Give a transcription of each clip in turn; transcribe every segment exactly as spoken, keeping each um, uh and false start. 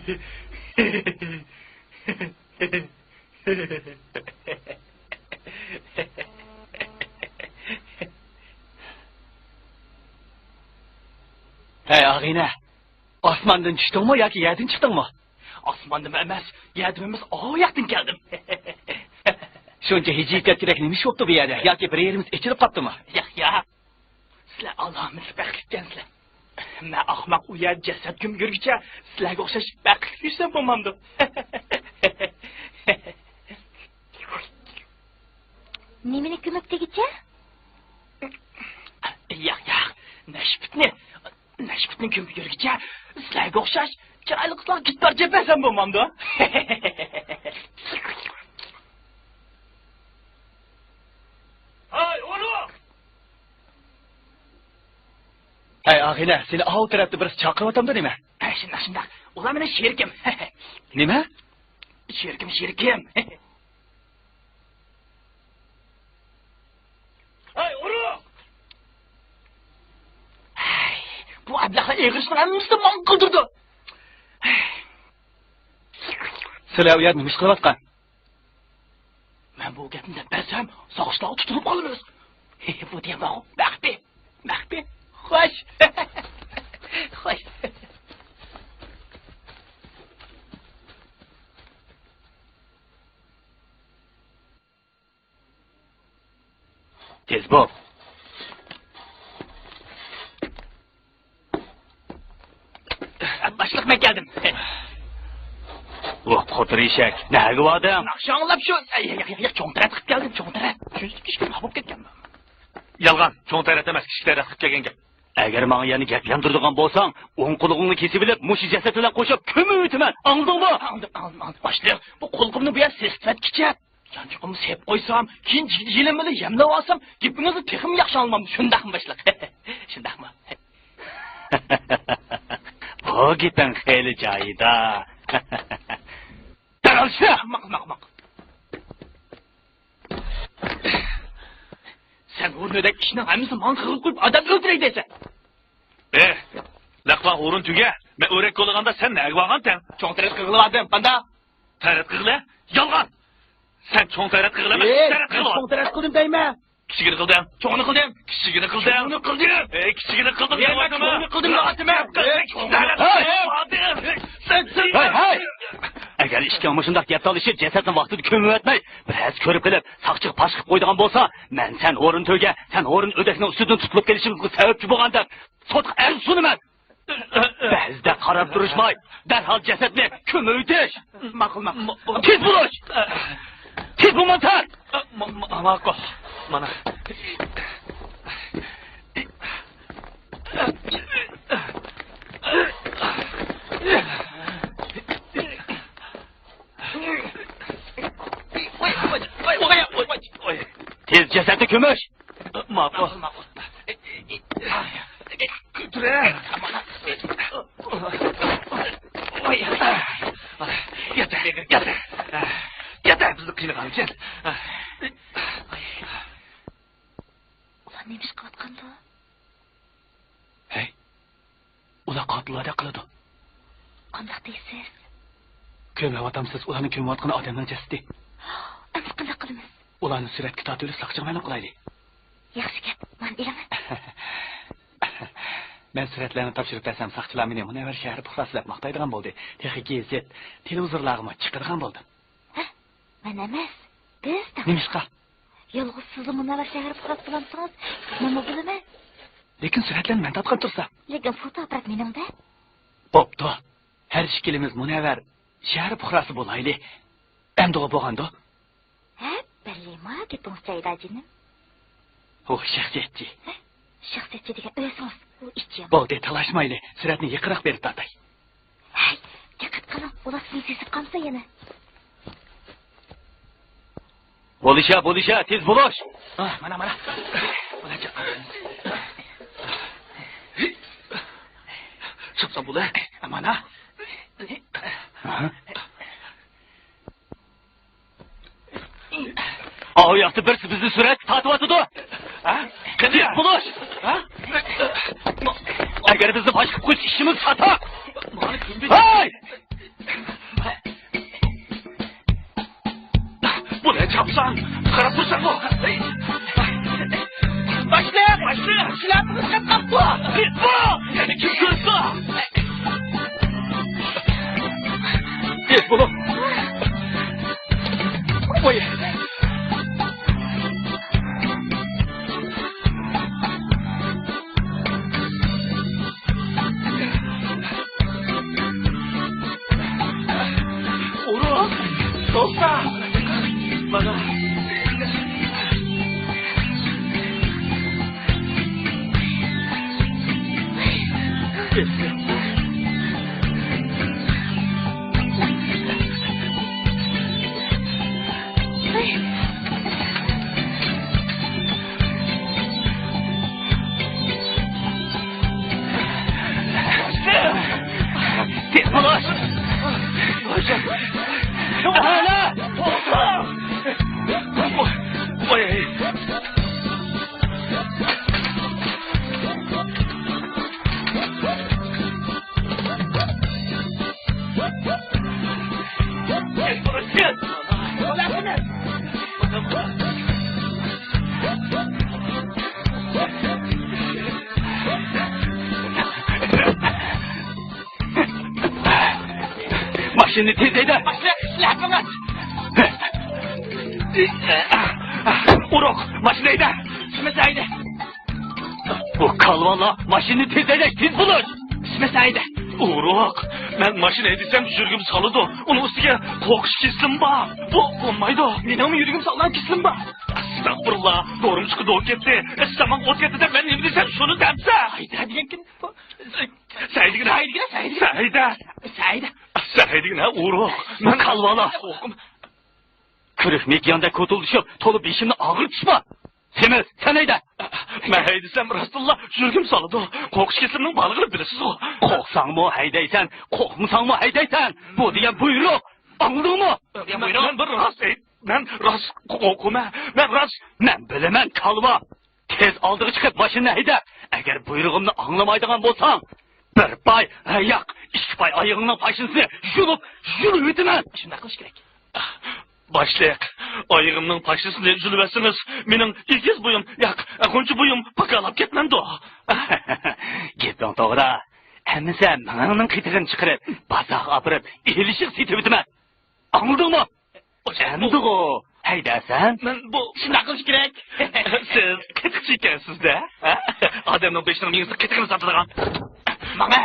ھەي، ئاغىنە، ئاسماندىن چۈشتۈڭمۇ ياكى يەردىن چىقتىڭمۇ؟ ئاسماندىنمۇ ئەمەس، يەردىن ئەمەس، ئاۋۇ ياقتىن كەلدىم. شۇنچە ھىجىيىپ كەتكۈدەك نېمە ئىش بوپتۇ بۇ يەردە؟ ياكى بىر يېرىمىز ئېچىلىپ قاپتىمۇ؟ ياق، ياق. سىلەر ئالامەتلىك بەختلىككەنسىلەر. مەن ئاقماق ئۇ يەردە جەسەت كۆمۈپ يۈرگۈچە سىلەرگە ئوخشاش بەختلىك يۈرسەم بولمامدۇ؟ نېمىنى كۆمۈپ دېگۈچە؟ ياق، ياق. نەشپۈتنى، نەشپۈتنى كۆمۈپ يۈرگۈچە سىلەرگە ئوخشاش چىرايلىق قىزلارغا گىتار چېلىپ بەرسەم بولمامدۇ؟ ھەي، ئۇرۇق! ھەي، ئاغىنە، سېنى ئاۋۇ تەرەپتە بىرسى چاقىرىۋاتامدۇ نېمە؟ ھە، شۇنداق، شۇنداق. ئۇلار مېنىڭ شېرىكىم. نېمە؟ شېرىكىم، شېرىكىم. ھەي، ئۇرۇق! ھەي، بۇ ئەبلەخلەر ئېغىرىشنىڭ ھەممىسىنى ماڭا قىلدۇرىدۇ. سىلەر ئۇ يەردە نېمە ئىش قىلىۋاتقان؟ مەن بۇ گەپنى دەپ بەرسەم، ساقچىلارغا تۇتۇلۇپ قالىمىز. بۇ دېگەن بارغۇ، مەخپىي، مەخپىي. خوش. خوش. تېز بول. باشلىق، مەن كەلدىم. ۋاھ، قوتۇر ئېشەك، نەگە باردىڭ؟ ناخشا ئاڭلاپ شۇ، ياق، ياق، ياق، چوڭ تەرەت قىلىپ كەلدىم، چوڭ تەرەت. شۇنچىلىك كىچىك بولۇپ كەتكەن. يالغان، چوڭ تەرەت ئەمەس، كىچىك تەرەت قىلىپ كەلگەن گەپ. ئەگەر ماڭا يەنە گەپ ياندۇرىدىغان بولساڭ، ئوڭ قۇلىقىڭنى كېسىۋېلىپ، مۇشۇ جەسەت بىلەن قوشۇپ كۆمۈۋېتىمەن. ئاڭلىدىڭمۇ؟ ئاڭلىدىم، ئاڭلىدىم، ئاڭلىدىم. باشلىق، بۇ قۇلىقىمنى بۇ يەر سېسىتىۋەتكۈچە يانچۇقۇمنى سېلىپ قويسام، كېيىن جىگدە يېلىم بىلەن يەملەۋالسام، گېپىڭىزنى تېخىمۇ ياخشى ئاڭلىمامدۇ، شۇنداقمۇ باشلىق؟ شۇنداقمۇ؟ بۇ گېپىڭ خېلى جايىدا. دەرھال ئىشلە! ماقۇل، ماقۇل، ماقۇل. سەن ھۇرۇندەك ئىشنىڭ ھەممىسىنى ماڭا قىلغا قويۇپ، ئادەم ئۆلتۈرەي دەيسەن. ئېھ، لەقۋا ھۇرۇن تۆگە، مەن ئۆرەك كولىغاندا سەن نەگە بارغانتەڭ؟ چوڭ تەرەت قىلغىلى باردىم، قاندا؟ تەرەت قىلغىلى؟ يالغان! سەن چوڭ تەرەت قىلغىلى ئەمەس، ئېھ، كىچىك تەرەت قىلغىلى. چوڭ تەرەت قىلدىم دەيمەن. كىچىكىنى قىلدىم. چوڭىنى قىلدىم. كىچىكىنى قىلدىم. چوڭىنى قىلدىم. ئەي، كىچىكىنى قىلدىم دەۋاتىمەن. چوڭىنى قىلدىم دەۋاتىمەن. ھەي! ھەي، ھەي! ئەگەر ئىككىڭ مۇشۇنداق گەپ تالىشىپ، جەسەتنى ۋاقتىدا كۆمۈۋەتمەي، بىرەرسى كۆرۈپ قېلىپ، ساقچىغا پاش قىلىپ قويىدىغان بولسا، مەن سەن ھۇرۇن تۆگە، سەن ھۇرۇن ئۆدەكنىڭ ئۈستىدىن تۇتۇلۇپ قېلىشىمىزغا سەۋەبچى بولغان دەپ سوتقا ئەرز سۇنىمەن. بەزىدە قاراپ تۇرۇشماي، دەرھال جەسەتنى كۆمۈۋېتىش. ماقۇل، ماقۇل. تېز بولۇش! تېز بولمامسەن! ما-، ما-، ماقۇل. مانا. تېز جەسەتنى كۆمۈش! ماقۇل. ماقۇل، ماقۇل. تۇرە. ياتە، ياتە. ياتە، بىزنى قىينىغانكەن. ئۇلار نېمە ئىش قىلىۋاتقاندۇ؟ ھەي، ئۇلار قاتىللاردەك قىلىدۇ. قانداق دەيسىز؟ كۆرمەيۋاتامسىز، ئۇلارنىڭ كۆمۈۋاتقىنى ئادەمنىڭ جەسىتى. ئەمدى قانداق قىلىمىز؟ ئۇلارنى سۈرەتكە تارتىۋېلىپ ساقچىغا مەلۇم قىلايلى. ياخشى گەپ، مانا ئېلىڭ. مەن سۈرەتلەرنى تاپشۇرۇپ بەرسەم، ساقچىلار مېنى مۇنەۋۋەر شەھەر پۇقراسى دەپ ماختايدىغان بولدى. تېخى گېزىت، تېلېۋىزورلارغىمۇ چىقىدىغان بولدۇم. ھە؟ مەن ئەمەس، بىز دەڭ. نېمىشقا؟ يالغۇز سىزلا مۇنەۋۋەر شەھەر پۇقراسى بولامسىڭىز، مەنمۇ بولىمەن. لېكىن سۈرەتلەرنى مەن تارتقان تۇرسام. لېكىن فوتوئاپپارات مېنىڭدە. بوپتۇ. ھەر ئىككىلىمىز مۇنەۋۋەر شەھەر پۇقراسى بولايلى. ئەمدىغۇ بولغاندۇ؟ ھە، بەللىما، گېپىڭىز جايىدا، جېنىم. ئۇ شەخسىيەتچى. ھە؟ شەخسىيەتچى دېگەن ئۆزىڭىز، ئۇ ئىچىم. بولدى، تالاشمايلى. سۈرەتنى يېقىنراق بېرىپ تارتاي. ھەي، دىققەت قىلىڭ، ئۇلار سىزنى سېزىپ قالمىسا يەنە. بولۇشە، بولۇشە، تېز بولۇش! ئاھ، مانا، مانا. چاپسان بولە. مانا. ئاۋۇ ياقتا بىرسى بىزنى سۈرەتكە تارتىۋاتىدۇ. ھە؟ قېنى؟ تېز بولۇش! ھە؟ ئەگەر بىزنى پاش قىلىپ قويسا، ئىشىمىز خاتا. ھەي! بۇنى چاپسان، قاراپ تۇرساڭغۇ. باشلىق! باشلىق! شىلاپىڭىز چىقىپ قاپتۇ! يەنە كىم كۆرۈپتۇ؟ تېز بولۇڭ! ۋاي! ئۇرۇق! توختا! مانا! ماشىنىنى تېز ھەيدە! ماشىنا ئىشلەپمىڭىز! ئۇرۇق، ماشىنا ھەيدە! شۇمىسى ھەيدە! بۇ كالۋالار ماشىنىنى تېز ھەيدەش، تېز بولۇش! شۇمىسى ھەيدە! ئۇرۇق، مەن ماشىنا ھەيدىسەم يۈرىكىم سالىدۇ. ئۇنىڭ ئۈستىگە قورقۇش كېسىلىم بار. بۇ بولمايدۇ. مېنىڭمۇ يۈرىكىم سالىدىغان كېسىلىم بار. ئەستەغپۇرۇللا، دورۇمچۇققا دورا كەتتى. ئىشتىماڭ ئوت كەتتى دەپ مەن نېمە دېسەم شۇنى دەمسە. ھەيدە دېگەنكىن. سەي دېگىنە. سەي دېگىنە. سەي دېگىنە. سەي دە. سەي دېگىنە ئۇرۇق. مەن كالۋالا. كۆرۈك مېكىياندەك كوتۇلدىشىپ، تولا بېشىمنى ئاغرىتىشما. سېمىز، سەن ھەيدە. مەن ھەيدىسەم راستتىنلا يۈرىكىم سالىدۇ. قورقۇش كېسىلىمنىڭ بارلىقىنى بىلىسىزغۇ. قورقساڭمۇ ھەيدەيسەن، قورقمىساڭمۇ ھەيدەيسەن. بۇ دېگەن بۇيرۇق. ئاڭلىدىڭمۇ؟ مەن، مەن بىر راست ئېيت-، مەن راست قورقىمەن. مەن راست. مەن بىلىمەن، كالۋا. تېز ئالدىغا چىقىپ ماشىنىنى ھەيدە. ئەگەر بۇيرۇقۇمنى ئاڭلىمايدىغان بولساڭ، بىر پاي، ھە، ياق، ئىككى پاي ئايىغىڭنىڭ پاشنىسىنى يۇلۇپ، يۇلۇۋېتىمەن. شۇنداق قىلىش كېرەك. باشلىق، ئايىغىمنىڭ پاشنىسىنى يۇلۇۋەتسىڭىز، مېنىڭ ئېگىز بويۇم، ياق، غۇنچە بويۇم پاكالاپ كەتمەمدۇ؟ گېپىڭ توغرا. ئەمىسە مېڭەڭنىڭ قېتىغىنى چىقىرىپ، بازارغا ئاپىرىپ، ئېلىشىغا سېتىۋېتىمەن. ئاڭلىدىڭمۇ؟ ئەمدىغۇ، ھەيدەسەن؟ مەن بۇ شۇنداق قىلىش كېرەك. سىز قېتىقچى ئىكەنسىز-دە، ھە؟ ئادەمنىڭ بېشىنىڭ مېڭىسى قېتىقىنى ساتىدىغان. ماڭا.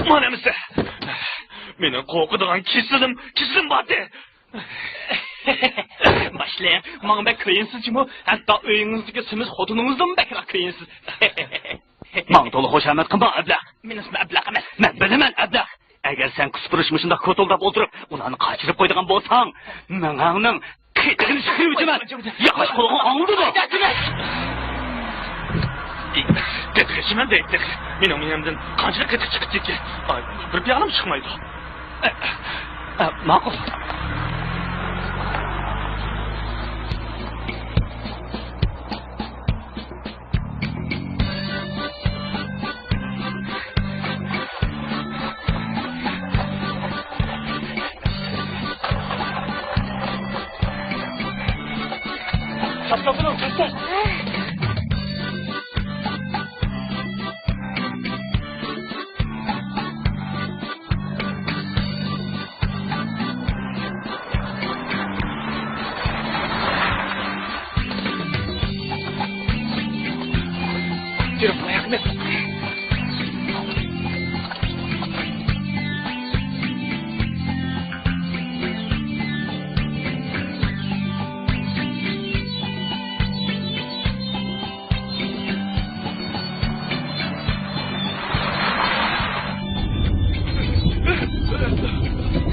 مانا ئەمىسە. مېنىڭ قورقىدىغان كېسىلىم، كېسىلىم بارتى. باشلىق، ماڭا بەك كۆيۈنسىز جۇمۇ. ھەتتا ئۆيىڭىزدىكى سېمىز خوتۇنىڭىزدىنمۇ بەكرەك كۆيۈنسىز. ماڭا تولا خۇشامەت قىلما، ئەبلەخ. مېنىڭ ئىسمىم ئەبلەخ ئەمەس. مەن بىلىمەن، ئەبلەخ. ئەگەر سەن كۇسپۇرۇش مۇشۇنداق كوتۇلداپ ئولتۇرۇپ، ئۇلارنى قاچۇرۇپ قويىدىغان بولساڭ، مېڭەڭنىڭ قېتىقىنى چىقىرىۋېتىمەن. ياغاچ قۇلىقىڭ ئاڭلىدىمۇ؟ قېتىق ئىچىمەن دەيتتى. مېنىڭ مېڭەمدىن قانچىلىك قېتىق چىقىپتىكى؟ ئاي، بىر پىيالىمۇ چىقمايدۇ. ئە، ئە، ماقۇل.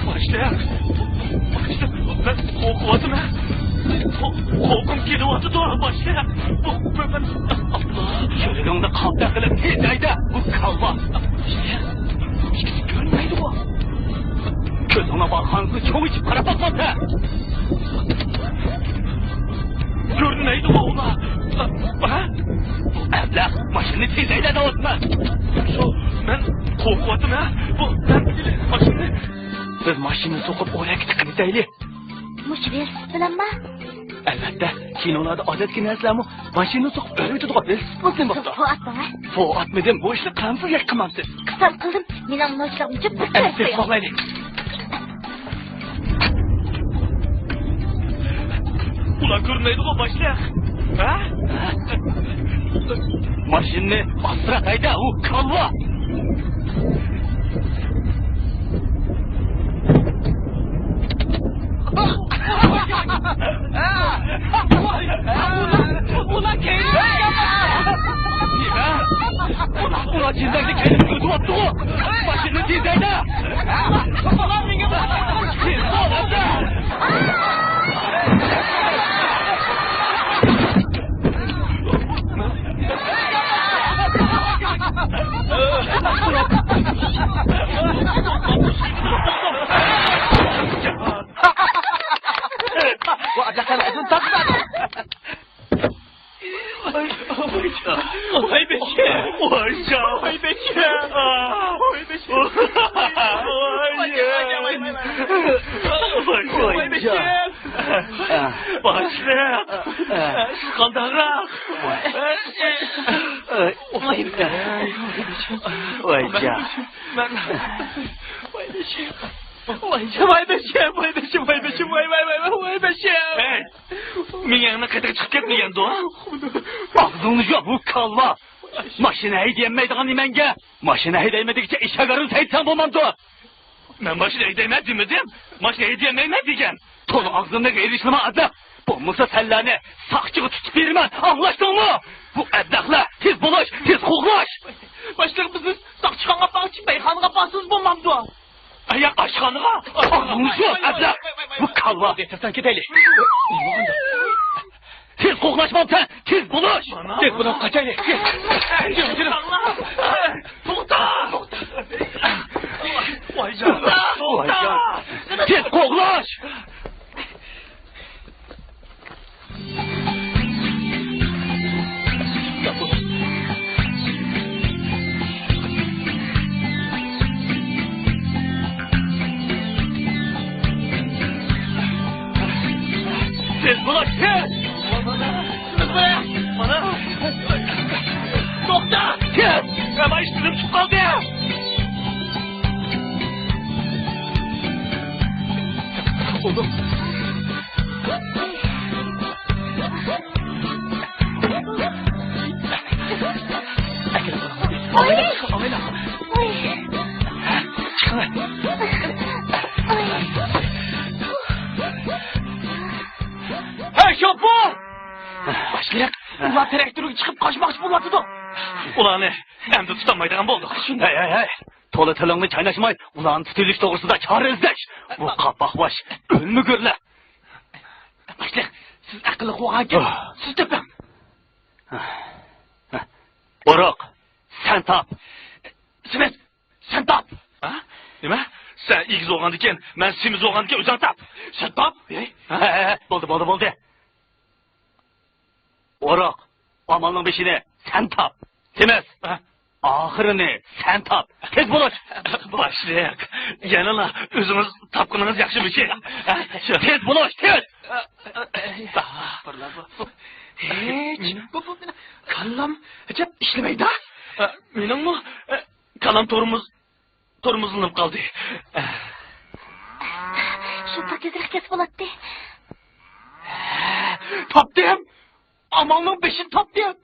باشلىق، باشلىق، مەن قورقۇۋاتىمەن. قو-، قورقۇم كېلىۋاتىدۇ، باشلىق. بۇ، بۇ، مەن، ئاللا. يۈرىكىڭنى قالتاق قىلىپ تېز ھەيدە، بۇ كالۋا. باشلىق، ئىككىسى كۆرۈنمەيدىغۇ. كۆزۈڭنى بارغانسېرى چوڭ ئېچىپ قاراپ باققانسەن. كۆرۈنمەيدىغۇ ئۇلار. ھە؟ ئەبلەخ، ماشىنىنى تېز ھەيدە دەۋاتىمەن. شۇ، مەن قورقۇۋاتىمەن. بۇ ماشىنىنى. بىز ماشىنىنى سوقۇپ ئورەككە تىقىۋېتەيلى. مۇشۇ ۋېلىسىپىت بىلەنمۇ؟ ئەلۋەتتە، كىنولاردا ئادەتتىكى نەرسىلەرمۇ ماشىنىنى سوقۇپ ئۆرۈۋېتىدىغۇ، ۋېلىسىپىت بولسا نېمە بوپتۇ؟ سوۋ ئاتماڭ، ھە؟ سوۋ ئاتمىدىم، بۇ ئىشنى قىلامسىز ياكى قىلمامسىز؟ قىساس قىلدىم، مېنىڭ نوچىلىقىمچە بىر تەرەپ قويۇڭ. ئۇلار كۆرۈنمەيدىغۇ، باشلىق. ھە؟ ماشىنىنى ئاستىراق ھەيدە، ئۇ كالۋا! ئۇلار كەينىدىن كەلمەكتە. ئۇلار، ئۇلار جىندەكنى كەينىدىن كۆزۈۋاپتىغۇ. ماشىنىنى تېزلەيدە. ئۇلار مېنى ۋاي بېشىم! ۋاي جان! ۋاي بېشىم! ۋاي بېشىم! ۋاي بېشىم! باشلىق! سىز قانداقراق؟ ۋاي جان! مەن، ۋاي بېشىم! ۋاي بېشىم، ۋاي بېشىم، ۋاي بېشىم، ۋاي، ۋاي، ۋاي، ۋاي، ۋاي بېشىم! ھەي! مېڭەڭنىڭ قېتىغا چىقىپ كەتمىگەندۇ؟ ئاغزىڭنى ياپ، بۇ كالۋا! ماشىنا ھەيدىيەلمەيدىغان نېمەڭگە ماشىنا ھەيدەيمەن دېگۈچە ئىشەگەرنى سەيتسەڭ بولمامدۇ؟ مەن ماشىنا ھەيدەيمەن دېمىدىم، ماشىنا ھەيدىيەلمەيمەن دېگەن. تولا ئاغزىڭنى غېرىشلىما ئەبلەخ! بولمىسا سەنلەرنى ساقچىغا تۇتۇپ بېرىمەن، ئاڭلاشتىڭمۇ؟ بۇ ئەبلەخلەر، تېز بولۇش، تېز قوغلاش! باشلىق، بىزنى ساقچىخانىغا ئاپارغۇچە مەيخانىغا ئاپارسىڭىز بولمامدۇ؟ ئاياق ئاشخانىغا! ئاغزىڭنى يۇم، ئەبلەخ! بۇ كالۋا! دەپتەرسەن كېتەيلى! تېز قوغلاشمامسەن، تېز بولۇش! تېز بولۇپ قاچايلى! توختا! توختا! ۋاي جان! ۋاي جان! تېز قوغلاش! تېز بولۇش، تېز! توختا! تېز! ئەمما ئىشتىنىم چىقىپ قالدى! ھەي، شوپۇر! باشلىق، ئۇلار تىراكتورغا چىقىپ قاچماقچى بولۇۋاتىدۇ. ئۇلارنى ئەمدى تۇتالمايدىغان بولدۇق. ھەي، ھەي، ھەي! تولا تىلىڭنى چايناشماي، ئۇلارنى تۇتۇۋېلىش توغرىسىدا چارە ئىزدەش. بۇ قاپاقباش ئۆلمىگۈرلەر. باشلىق، سىز ئەقىللىق بولغانكەن، سىز تېپىڭ. ئورۇق، سەن تاپ. سىمەت، سەن تاپ. ھە؟ نېمە؟ سەن ئېگىز بولغاندىكىن، مەن سېمىز بولغاندىكىن ئۆزۈڭ تاپ. سەن تاپ. ھە، ھە، ھە، بولدى، بولدى، بولدى. ئورۇق، ئامالنىڭ بېشىنى سەن تاپ. تېمىز. ھە؟ ئاخىرىنى سەن تاپ. تېز بولۇش. باشلىق، يەنىلا ئۆزىڭىز تاپقىنىڭىز ياخشىمىكىن؟ تېز بولۇش، تېز. ھېچ، بۇ، بۇ، مېنىڭ كاللام ئىشلىمەيدۇ. مېنىڭمۇ كاللام تورمۇز تورمۇزلىنىپ قالدى. شۇ بىر تېزرەك كەتسە بولاتتى. تاپتىم! ئامالنىڭ بېشىنى تاپتىم!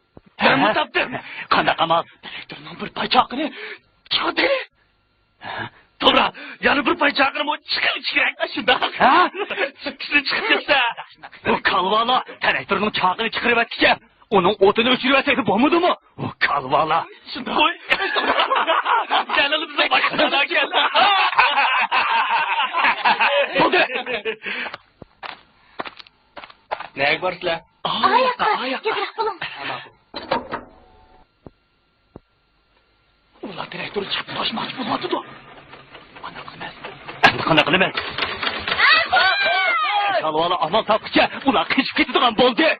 مەنمۇ تاپتىم! قانداق ئامال؟ تىراكتورنىڭ بىر پاي چاقىنى چىقىردى! توغرا، يەنە بىر پاي چاقىنىمۇ چىقىرىپ چىقىرەك، شۇنداق! ھە؟ سىرتقىسىنى چىقىپ كەتسە! بۇ كالۋالار تىراكتورنىڭ چاقىنى چىقىرىۋەتكۈچە ئۇنىڭ ئوتىنى ئۆچۈرۈۋەتسەك بولمىدىمۇ؟ ئۇ كالۋالا. شۇنداق. قوي. كەل، بىزنىڭ باشقا كەل. بولدى. نەگە بارىسىلەر؟ ئاياققا، ئاياققا. تېزرەك بولۇڭ. ئۇلار تىراكتور چىقىپ توشماقچى بولۇۋاتىدۇ. قانداق قىلىمىز؟ ئەمدى قانداق قىلىمىز؟ كالۋالا ئامال تاپقىچە ئۇلار قېچىپ كېتىدىغان بولدى.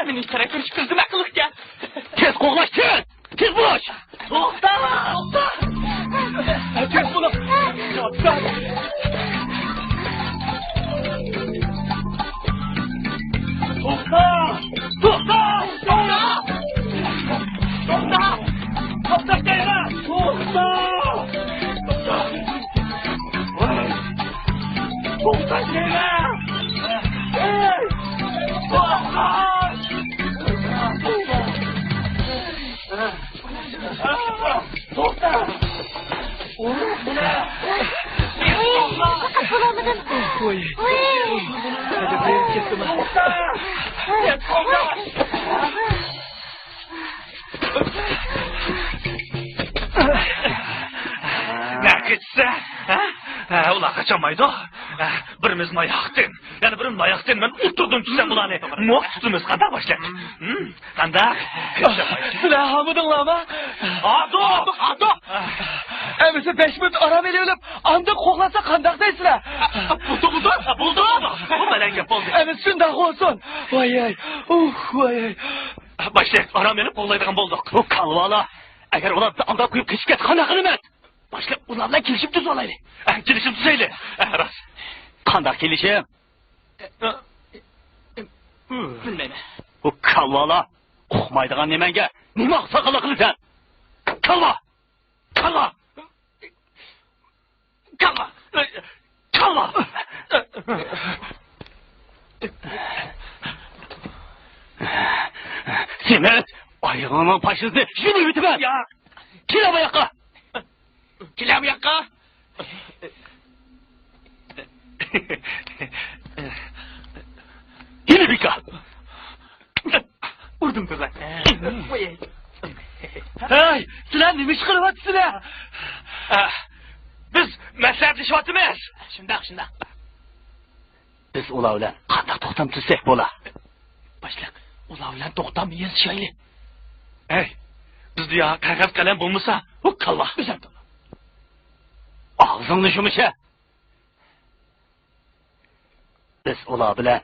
مېنى تىراكتور چىقىردىم ئەقىللىقكە. تېز قوغلاش، تېز! تېز بول! توختا! توختا! تېز بول! توختا! توختا! توختا! توختا! توختا! توختا دەيمەن! توختا! توختا! توختا دەيمەن! ئەي! توختا! توختا! توختا! فقط بولالمىدىم. ۋوي. ۋوي. نەگە كېتىسە؟ ھە؟ ھە، ئۇلار قاچالمايدۇ. ھە، بىرىمىز ماياقتىن، يەنە بىرىمىز ماياقتىن مەن ئوتتۇرىدىن چۈشسەم، ئۇلارنى موق تۇتىمىز، قانداق باشلىق؟ ھىم؟ قانداق؟ سىلەر ھامىدىڭلارمۇ؟ ھاردۇق! ھاردۇق! ئەمىسە بەش مىنۇت ئارام ئېلىۋېلىپ، ئاندىن قوغلاتسا قانداق دەيسىلەر؟ بولدى، بولدى، بولدى! بۇ بەلەن گەپ بولدى. ئەمىسە شۇنداق بولسۇن. ۋاي-ۋاي، ئۇھ، ۋاي-ۋاي. باشلىق، ئارام ئېلىپ قوغلايدىغان بولدۇق. بۇ كالۋالار، ئەگەر ئۇلار بىزنى ئانداق قويۇپ قېچىپ كەتسە قانداق قىلىمىز؟ باشلىق، ئۇلار بىلەن كېلىشىم تۈزۈۋالايلى. ھە، كېلىشىم تۈزەيلى. ھە، راست. قانداق كېلىشىم؟ بىلمەيمەن. بۇ كالۋالار ئۇقمايدىغان نېمەڭگە نېمە ئاقساقاللىق قىلىسەن؟ كالۋا! كالۋا! كالۋا! كالۋا! سېمەت! ئايىغىڭنىڭ پاشنىسىنى يۇلۇۋېتىمەن! يا! كېلە بۇ ياققا! كېلە بۇ ياققا! يەنە بىكار! ئۇردۇم بىر. ھەي، سىلەر نېمە ئىش قىلىۋاتىسىلەر؟ ئە، بىز مەسلىھەتلىشىۋاتىمىز. شۇنداق، شۇنداق. بىز ئۇلار بىلەن قانداق توختام تۈزسەك بولا؟ باشلىق، ئۇلار بىلەن توختام يېزىشايلى. ھەي، بىزدە يا قەغەز قەلەم بولمىسا، ھۇ كاللا. بىزەم. ئاغزىڭنى يۇمشا. بىز ئۇلار بىلەن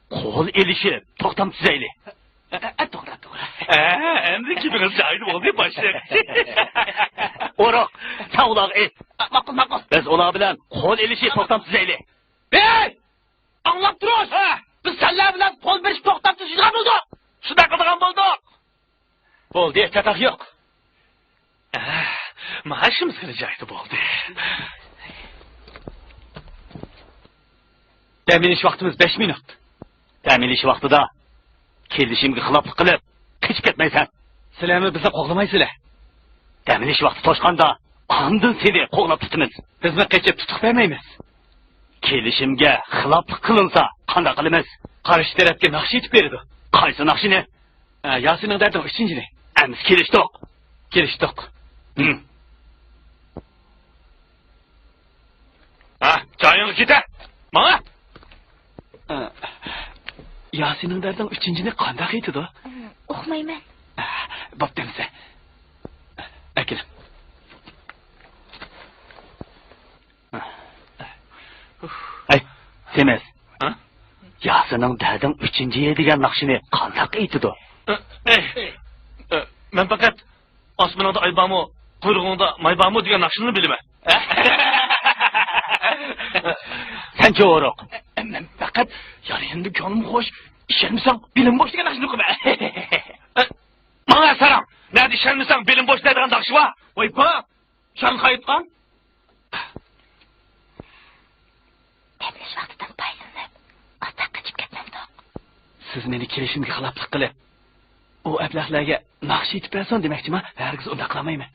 قول ئېلىشىپ توختام تۈزەيلى. ئە، ئە، ئە، توغرا، توغرا. ئە، ئەمدى گېپىڭىز جايىدا بولدى، باشلىق. ئورۇق، سەن ئۇلارغا ئېيت. ئە، ماقۇل، ماقۇل. بىز ئۇلار بىلەن قول ئېلىشىپ توختام تۈزەيلى. ھەي! ئاڭلاپ تۇرۇڭ! ھە! بىز سەنلەر بىلەن قول بېرىشىپ توختام تۈزىدىغان بولدۇق! شۇنداق قىلىدىغان بولدۇق! بولدى، چاتاق يوق. ئە، مائاشىمىز خېلى جايىدا بولدى. دەم ئېلىش ۋاقتىمىز بەش مىنۇت. دەم ئېلىش ۋاقتىدا كېلىشىمگە خىلاپلىق قىلىپ، قېچىپ كەتمەيسەن. سىلەرمۇ بىزنى قوغلىمايسىلەر. دەم ئېلىش ۋاقتى توشقاندا، ئاندىن سېنى قوغلاپ تۇتىمىز. بىزمۇ قېچىپ تۇتۇق بەرمەيمىز. كېلىشىمگە خىلاپلىق قىلىنسا، قانداق قىلىمىز؟ قارشى تەرەپكە ناخشا ئېيتىپ بېرىدۇ. قايسى ناخشىنى؟ ئە، ياسىننىڭ دەردىنىڭ ئۈچىنچىنى. ئەمىسە كېلىشتۇق. كېلىشتۇق. ھىم. ھە، جايىڭغا كېتە. ماڭا. ئە، ياسىننىڭ دەردىنىڭ ئۈچىنچىنى قانداق ئېيتىدۇ؟ ئۇقمايمەن. ئە، بوپتۇ ئەمىسە. ئەكېلىڭ. ھەي، سېمىز. ھە؟ ياسىننىڭ دەردىڭ ئۈچىنچى يىل دېگەن ناخشىنى قانداق ئېيتىدۇ؟ ئە، ئەي، ئە، مەن پەقەت ئاسمىنىڭدا ئاي بارمۇ، قۇيرۇغۇڭدا ماي بارمۇ دېگەن ناخشىنىلا بىلىمەن. سەنچە ئورۇق؟ ئە، مەن پەقەت يار يېنىمدا كۆڭلۈم خوش، ئىشەنمىسەڭ بېلىم بوش دېگەن ناخشىنى ئوقۇيمەن. ئە، ماڭا ساراڭ، نەدە ئىشەنمىسەڭ بېلىم بوش دەيدىغان ناخشا بار؟ ۋاي بار! شاڭخەي ئېيتقان. دەم ئېلىش ۋاقتىدىن پايدىلىنىپ، ئازراق قېچىپ كەتمەمدۇق؟ سىز مېنى كېلىشىمگە خىلاپلىق قىلىپ، ئۇ ئەبلەخلەرگە ناخشا ئېيتىپ بەرسۇن دېمەكچىما؟ ھەرگىز ئۇنداق قىلالمايمەن.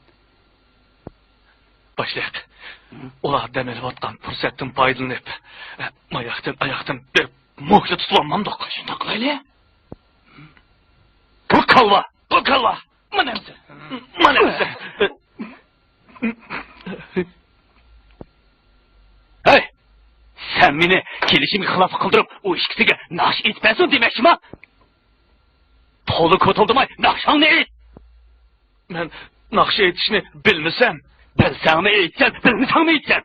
باشلىق، ئۇلار دەم ئېلىۋاتقان پۇرسەتتىن پايدىلىنىپ، ماياقتىن، ئاياقتىن بېرىپ موكلا تۇتۇۋالمامدۇق؟ شۇنداق قىلايلى. بۇ كاللا! بۇ كاللا! مانا ئەمسە! مانا ئەمسە! ھەي! سەن مېنى كېلىشىمگە خىلاپلىق قىلدۇرۇپ، ئۇ ئىككىسىگە ناخشا ئېيتىپ بەرسۇن دېمەكچىما؟ تولا كوتۇلدىماي ناخشاڭنى ئېيت! مەن ناخشا ئېيتىشنى بىلمىسەم. بىلسەڭمۇ ئېيتىسەن، بىلمىسەڭمۇ ئېيتىسەن.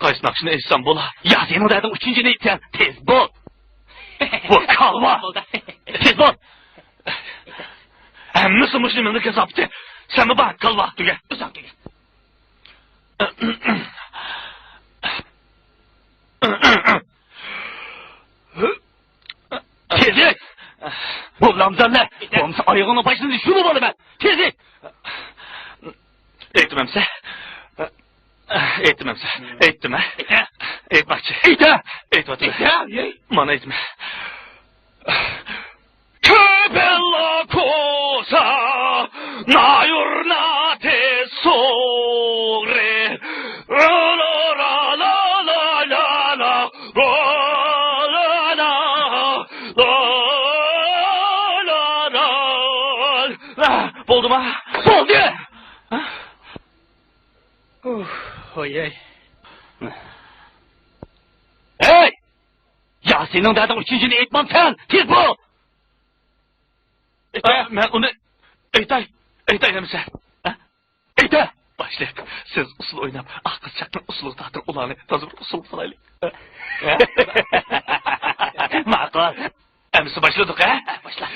قايسى ناخشىنى ئېيتسام بولا؟ ياسىننىڭ دەردىنىڭ ئۈچىنچىنى ئېيتسەن، تېز بول! بۇ كالۋا! بولدى. تېز بول! ھەممىسى مۇشۇ مېنىڭ كاساپىتى. سەنمۇ بار، كالۋا، تۈگە. ئۆزۈڭ تۈگە. تېزلىك! بولامسەن-لە! بولمىسا ئايىغىڭنىڭ باشىنى شۇلۇپ ئالىمەن! تېزلىك! ئېيتمامسە؟ ئېيتمامسە؟ ئېيتتىم ھە؟ ئېيتماقچى. ئېيتە! ئېيتىۋاتىمەن. ئېيتە! مانا ئېيتىمەن. كۆپەللا كوسا، نايۇرنا تېسورى. لا لا لا لا لا لا لا لا لا لا. بولدىما؟ بولدى! ئۇھ، ھويەي. ھەي! ياسىننىڭ دەردىڭ ئۈچىنچىنى ئېيتمامسەن؟ تېز بول! ئە، مەن ئۇنى ئېيتاي، ئېيتاي دېمىسە. ئە؟ ئېيتە! باشلىق، سىز ئۇسسۇل ئويناپ، ئاق قىزچاقنىڭ ئۇسسۇلىغا تارتىپ ئۇلارنى تازا بىر ئۇسسۇل قىلايلى. ئە؟ ماقۇل. ئەمىسە باشلىدۇق، ھە؟ باشلا.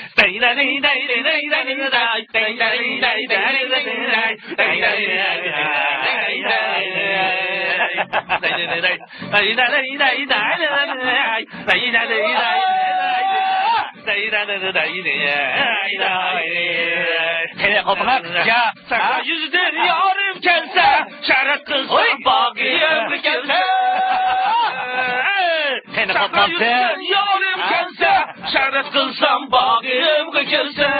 قېنى قوپۇڭ، ھە؟ يۈزدىن يارىم كەلسە، شەرت قىلسام باغرىمغا كەلسە. قېنى قوپمامسەن؟ يۈزدىن يارىم كەلسە، شەرت قىلسام باغرىمغا كەلسە.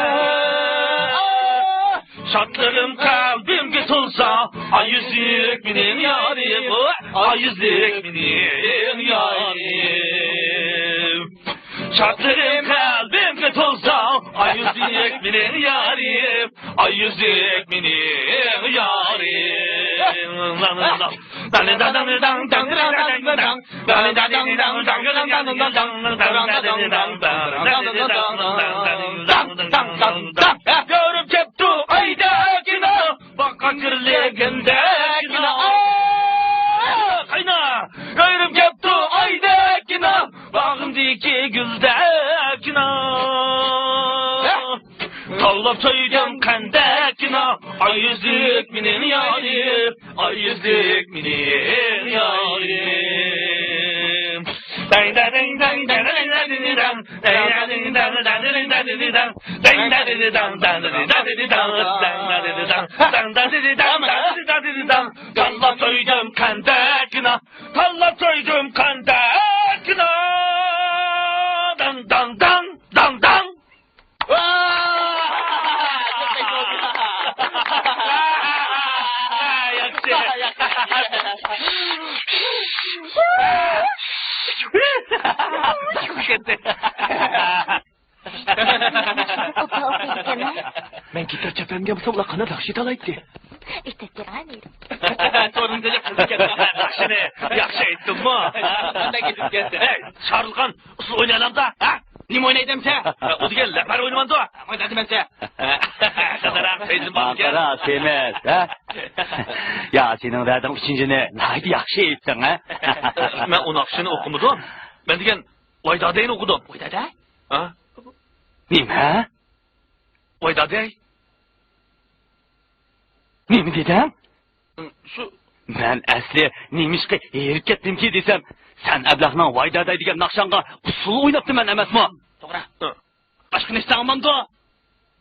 شادلىرىم قەلبىمگە تولسا، ئاي يۈزلۈك مېنىڭ يارىم، ئاي يۈزلۈك مېنىڭ يارىم. شادلىرىم قەلبىمگە تولسا، ئاي يۈزلۈك مېنىڭ يارىم، ئاي يۈزلۈك مېنىڭ يارىم. كۆرۈپ كەپتۇ ئايدەكىنە، باغقا كىرلىگەندەكىنە. قاينا! كۆرۈپ كەپتۇ ئايدەكىنە، باغىمدىكى گۈلدەكىنە. تاللاپ سۆيگەن قەندەككىنە، ئاي يۈزلۈك مېنىڭ يارىم، ئاي يۈزلۈك مېنىڭ يارىم. دەڭ دەدىڭ دەڭ دەدىڭ دەدىدىدەڭ، دەڭ دەدىدىدەڭ دەدىدىدەڭ، دەدىدىدەڭ دەدىدىدەڭ، دەدىدىدەڭ دەدىدىدەڭ، دەدىدىدەڭ دەدىدىدەڭ. تاللاپ سۆيگەن قەندەككىنە، تاللاپ سۆيگەن قەندەككىنە. داڭ داڭ داڭ، داڭ داڭ. ياخشى. ئوپا ئوقۇيدىكەنمەن. مەن گىتار چاپلىمىگەن بولسام، ئۇلار قانداق ياخشى ئېيتالايتتى. ئېيتەتتى، ھە، نېرى. تورنىدا قىلىپ كەتتى. ياخشىنى ياخشى ئېيتتىممۇ؟ قانداق ئېيتىپ كەتتى؟ ھەي، شارلىغان ئۇسسۇل ئوينايلامدا، ھە؟ نېمە ئوينايدىمسە؟ ئۇ دېگەن لەپەر ئوينىمامدۇ؟ ئوينايدىمەنسە. قىزىراق، قىزىراق، سېمىز، ھە؟ يا، سېنىڭ دەردىڭ ئۈچىنچىنى ناھايىتى ياخشى ئېيتتىڭ، ھە؟ مەن ئۇ ناخشىنى ئوقۇمىدىم. مەن دېگەن ۋاي دادەينى ئوقۇدۇم. ۋاي دادەي؟ ھە؟ نېمە؟ ۋاي دادەي. نېمە دېدىڭ؟ شۇ. مەن ئەسلى نېمىشقا ھېرىپ كەتتىمكى دېسەم، سەن ئەبلەخنىڭ ۋاي دادەي دېگەن ناخشاڭغا ئۇسسۇل ئويناپتىمەن ئەمەسمۇ؟ توغرا. ھە. باشقىنى ئېيتساڭمامدۇ؟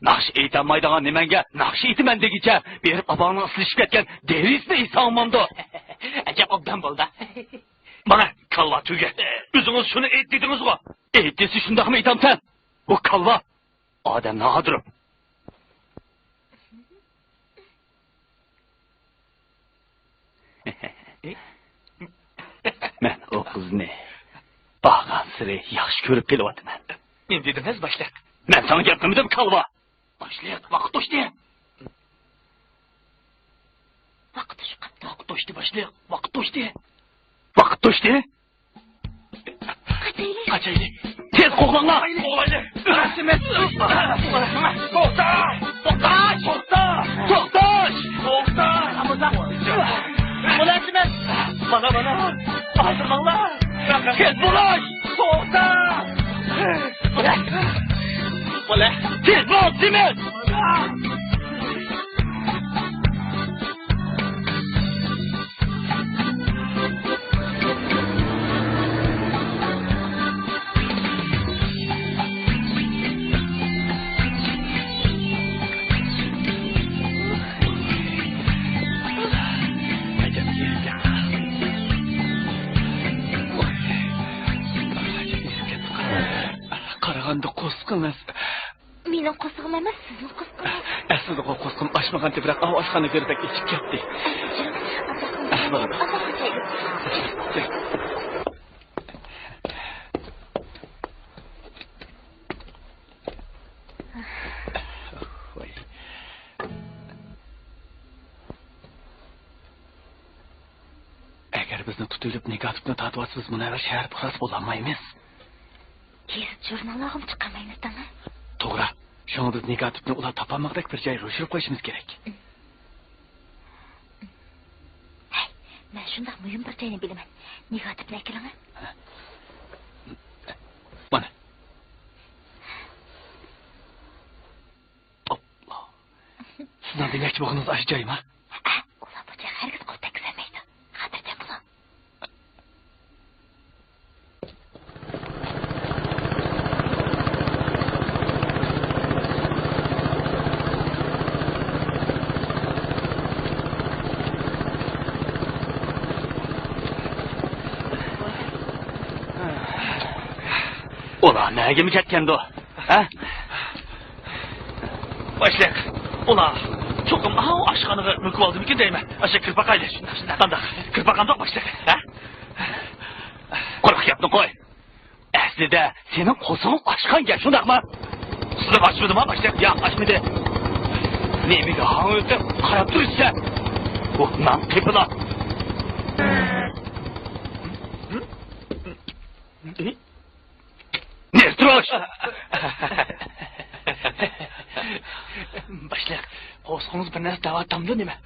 ناخشا ئېيتالمايدىغان نېمەڭگە ناخشا ئېيتىمەن دېگىچە، بېرىپ ئاپاڭنىڭ ئىسلىشىپ كەتكەن دېرىسىنى ئېيتساڭمامدۇ؟ ئەجەب ئوبدان بولدى. مانا، كاللا تۈگە. ئۆزىڭىز شۇنى ئېيت دېدىڭىزغۇ. ئېيت دېسە شۇنداقمۇ ئېيتامسەن؟ بۇ كاللا. ئادەمنى ئاغدۇرۇپ. مەن ئۇ قىزنى بارغانسېرى ياخشى كۆرۈپ قېلىۋاتىمەن. نېمە دېدىڭىز، باشلىق؟ مەن ساڭا گەپ قىلمىدىم، كالۋا. باشلىق، ۋاقىت توشتى. ۋاقىت توشۇپ قاپتۇ. ۋاقىت توشتى، باشلىق. ۋاقىت توشتى. ۋاقىت توشتى؟ قاچايلى. قاچايلى. تېز قوغلاڭلار. قوغلايلى. توختا! توختا! توختا! توختا! توختا! مۇلازىمەت. مانا، مانا. ھازىرلاڭلار. تېز بولۇش. توختا! بولە. بولە. تېز. سېمىز! قارىغاندا قورسىقىڭىز. مېنىڭ قورسىقىم ئەمەس، سىزنىڭ قورسىقىڭىز. ئەسلىدىغۇ قورسىقىم ئاچمىغان تېپىرەك ئاۋۇ ئاشخانا گىردەك ئېچىپ كەتتى. ئەسلىدىغۇ قورسىقىم. ئەگەر بىزنى تۇتۇۋېلىپ نېگاتىپنى تارتىۋالسا، بىز مۇنەۋۋەر شەھەر پۇقراسى بولالمايمىز. گېزىت ژۇرناللارغىمۇ چىقارمايمىز دەڭە. توغرا. شۇڭا بىز نېگاتىپنى ئۇلار تاپالمىغۇدەك بىر جايغا يوشۇرۇپ قويۇشىمىز كېرەك. ھەي، مەن شۇنداق مۇھىم بىر جاينى بىلىمەن. نېگاتىپنى ئەكىلىڭە. مانا. ئوپلا. سىزنىڭ دېمەكچى بولغىنىڭىز ئاشۇ جايما؟ ھەئە، ئۇلار بۇ جايغا ھەرگىز قول تەگكۈزەلمەيدۇ. خاتىرجەم بولۇڭ. ئۇلار نەگىمۇ كەتكەندۇ؟ ھە؟ باشلىق، ئۇلار چوقۇم ئاۋۇ ئاشخانىغا مۆكۈۋالدىمىكىن دەيمەن. ئاشۇ كىرىپ باقايلى. قانداق؟ كىرىپ باقامدۇق، باشلىق؟ ھە؟ قۇرۇق گەپنى قوي. ئەسلىدە سېنىڭ قورسىقىڭ ئاچقان گەپ، شۇنداقمۇ؟ سىزنىڭ ئاچمىدىما، باشلىق؟ ياق، ئاچمىدى. نېمىگە ھاڭۋېقىپ قاراپ تۇرىسەن؟ بۇ نان قېپىلا. نېرتروش! باشلىق، قورسىقىڭىز بىر نەرسە دەۋاتامدۇ نېمە؟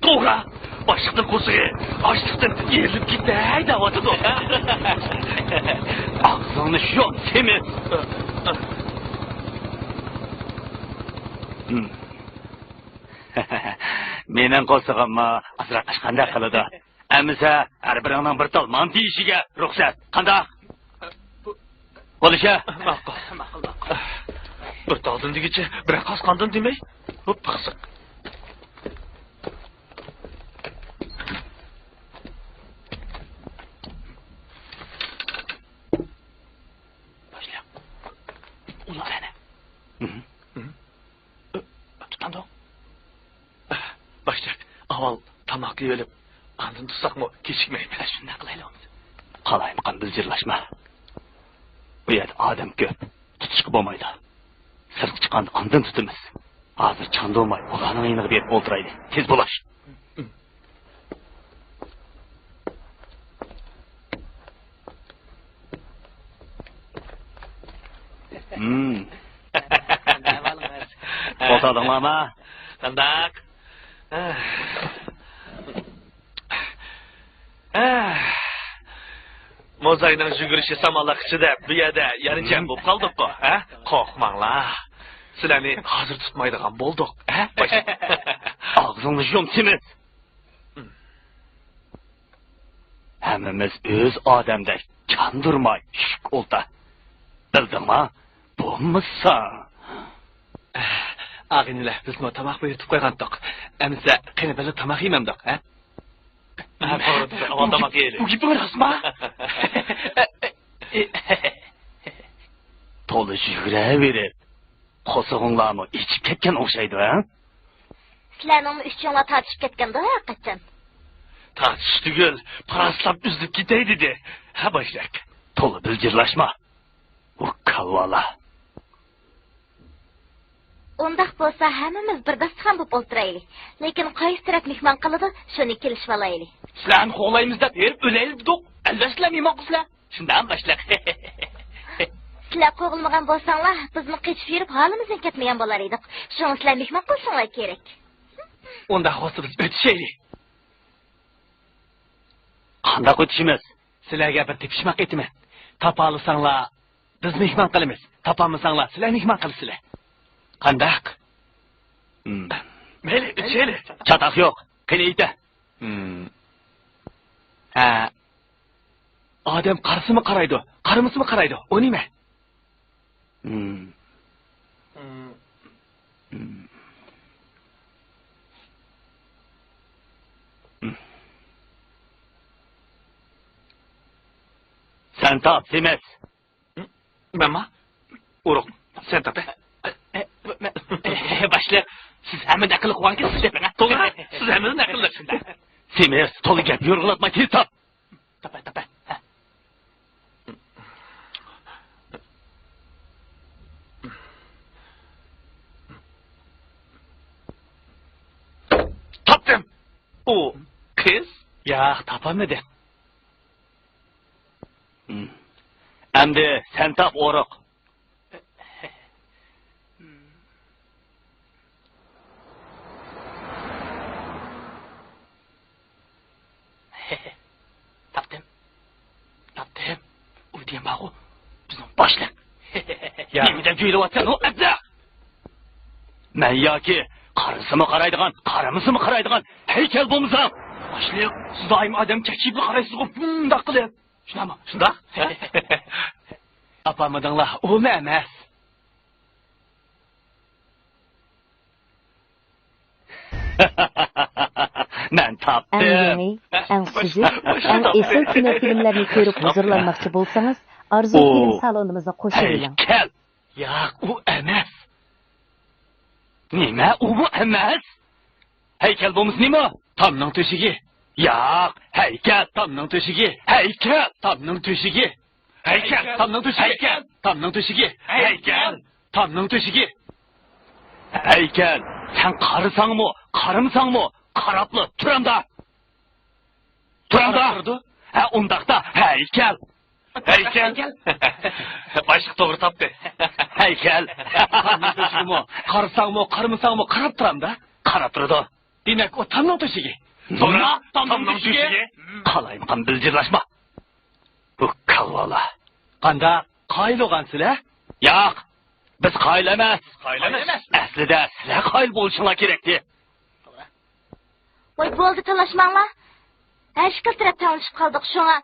توغرا! باشلىقنىڭ قورسىقى ئاچلىقتىن يېرىلىپ كېتەي دەۋاتىدۇ. ئاغزىڭنى يۇم، سېمىز! مېنىڭ قورسىقىممۇ ئازراق ئاچقاندەك قىلىدۇ. ئەمىسە، ھەر بىرىڭنىڭ بىر تال مانتا يېيىشىگە رۇخسەت. قانداق؟ بولۇشى؟ ماقۇل، ماقۇل، ماقۇل. بىر تالدىن دېگۈچە، بىرەر قاسقاندىن دېمەي. ھوپپا قىسىق. باشلىق. ئۇلار ئەنە. تۇتامدۇ؟ باشلىق، ئاۋۋال تاماق يەۋېلىپ، ئاندىن تۇتساقمۇ كېچىكمەيمىز. شۇنداق قىلايلى بولمىسا. قالايمىقان بىلجىرلاشما. بۇ يەردە ئادەم كۆپ، تۇتۇشقا بولمايدۇ. سىرتقا چىققاندا ئاندىن تۇتىمىز. ھازىر چاندۇرماي، ئۇلارنىڭ يېنىغا بېرىپ ئولتۇرايلى. تېز بولاش. ئولتۇردۇڭلارمۇ؟ قانداق؟ موزاينىڭ يۈگۈرۈشى سامانلىق ئىچىدە بۇ يەردە يەنە جەم بولۇپ قالدۇققۇ، ھە؟ قورقماڭلار. سىلەرنى ھازىر تۇتمايدىغان بولدۇق، ھە؟ ئاغزىڭنى يۇم، سېمىز! ھەممىمىز ئۆز ئادەمدەك چاندۇرماي چۈشۈك ئولتا. بىلدىڭما؟ بولمىسا. ئاغىنىلەر، بىزمۇ تاماق بۇيرۇتۇپ قويغانتۇق. ئەمىسە، قېنى بىللە تاماق يېمەمدۇق، ھە؟ ھە، توغرا دېدى. ئاۋۋال تاماق يەيلى. بۇ گېپىڭ راستما؟ تولا يۈگۈرەۋېرىپ، قورسىقىڭلارمۇ ئېچىپ كەتكەن ئوخشايدۇ، ھە؟ سىلەرنىڭمۇ ئۈچۈڭلار تارتىشىپ كەتكەندۇ ھەقىقەتەن. تارتىش تۈگۈل، پاراسلاپ ئۈزۈلۈپ كېتەي دېدى. ھە، باشلىق؟ تولا بىلجىرلاشما. ئۇ كالۋالا. ئۇنداق بولسا ھەممىمىز بىر داستىخان بولۇپ ئولتۇرايلى. لېكىن قايسى تەرەپ مېھمان قىلىدۇ، شۇنى كېلىشىۋالايلى. سىلەرنى قوغلايمىز دەپ ھېرىپ ئۆلەيلى دېدۇق. ئەلۋەتتە سىلەر مېھمان قىلىسىلەر. شۇنداقمۇ باشلىق؟ سىلەر قوغلىمىغان بولساڭلار، بىزمۇ قېچىپ يۈرۈپ ھالىمىزدىن كەتمىگەن بولار ئىدۇق. شۇڭا سىلەر مېھمان قىلىشىڭلار كېرەك. ئۇنداق بولسا بىز ئۆتۈشەيلى. قانداق ئۆتۈشىمىز؟ سىلەرگە بىر تېپىشماق ئېيتىمەن. تاپالىساڭلار، بىز مېھمان قىلىمىز. تاپالمىساڭلار، سىلەر مېھمان قىلىسىلەر. قانداق؟ مم. مەيلى، ئىچەيلى. چاتاق يوق. قېنى ئېيتە. مم. ھە. ئادەم قارىسىمۇ قارايدۇ، قارىمىسىمۇ قارايدۇ. ئۇ نېمە؟ مم. مم. مم. سەن تاپ، سېمىز. مەنما؟ ئورۇق، سەن تاپ. باشلىق، سىز ھەممىنى ئەقىللىق قىلغانكەنسىز دەپ ماڭا. توغرا، سىز ھەممىنى ئەقىللىق. سېمىز، تولا گەپ يورغىلاتماي تېز تاپ. تاپاي، تاپاي. ھە. تاپتىم. ئۇ قىز؟ ياق، تاپالمىدى. ئەمدى سەن تاپ، ئورۇق. تاپتىم. تاپتىم. ئۇ دېگەن بارغۇ، بىزنىڭ باشلىق. يا. نېمە دەپ جۆيلەۋاتىسەن ئۇ ئەبلەخ؟ مەن ياكى قارىسىمۇ قارايدىغان، قارىمىسىمۇ قارايدىغان ھەيكەل بولمىسام؟ باشلىق، سىز دائىم ئادەم چەكچىيىپلا قارايسىزغۇ، بۇنداق قىلىپ. شۇنداقمۇ؟ شۇنداق. ھە؟ ئاپارمىدىڭلار، ئۇمۇ ئەمەس. مەن تاپتىم. ئەڭ يېڭى، ئەڭ سۈزۈك، ئەڭ ئېسىل كىنو فىلىملەرنى كۆرۈپ ھۇزۇرلانماقچى بولسىڭىز، ئارزۇ ئۇ فىلىم سالونىمىزنى قوشۇۋېلىڭ. ھەيكەل. ياق، ئۇ ئەمەس. نېمە، ئۇمۇ ئەمەس؟ ھەيكەل بولمىسا نېمە؟ تامنىڭ تۆشۈكى. ياق، ھەيكەل. تامنىڭ تۆشۈكى. ھەيكەل. تامنىڭ تۆشۈكى. ھەيكەل. تامنىڭ تۆشۈكى. ھەيكەل. تامنىڭ تۆشۈكى. ھەيكەل. تامنىڭ تۆشۈكى. ھەيكەل. سەن قارىساڭمۇ، قارىمىساڭمۇ، قاراپلا تۇرامدا. تۇرامدا. قاراپ تۇرىدۇ. ھە، ئۇنداقتا ھەيكەل. ھەيكەل. باشلىق توغرا تاپتى. ھەيكەل. تامنىڭ تۆشۈكىمۇ، قارىساڭمۇ، قارىمىساڭمۇ قاراپ تۇرامدا. قاراپ تۇرىدۇ. دېمەك، ئۇ تامنىڭ تۆشۈكى. توغرا، تامنىڭ تۆشۈكى. قالايمىقان بىلجىرلاشما. بۇ كالۋالار. قانداق، قايىل بولغانسىلەر؟ ياق، بىز قايىل ئەمەس. قايىل ئەمەس. ئەسلىدە سىلەر قايىل بولۇشۇڭلار كېرەكتى. ۋاي، بولدى، تالاشماڭلار. ھەر ئىككىلا تەرەپ تەڭلىشىپ قالدۇق، شۇڭا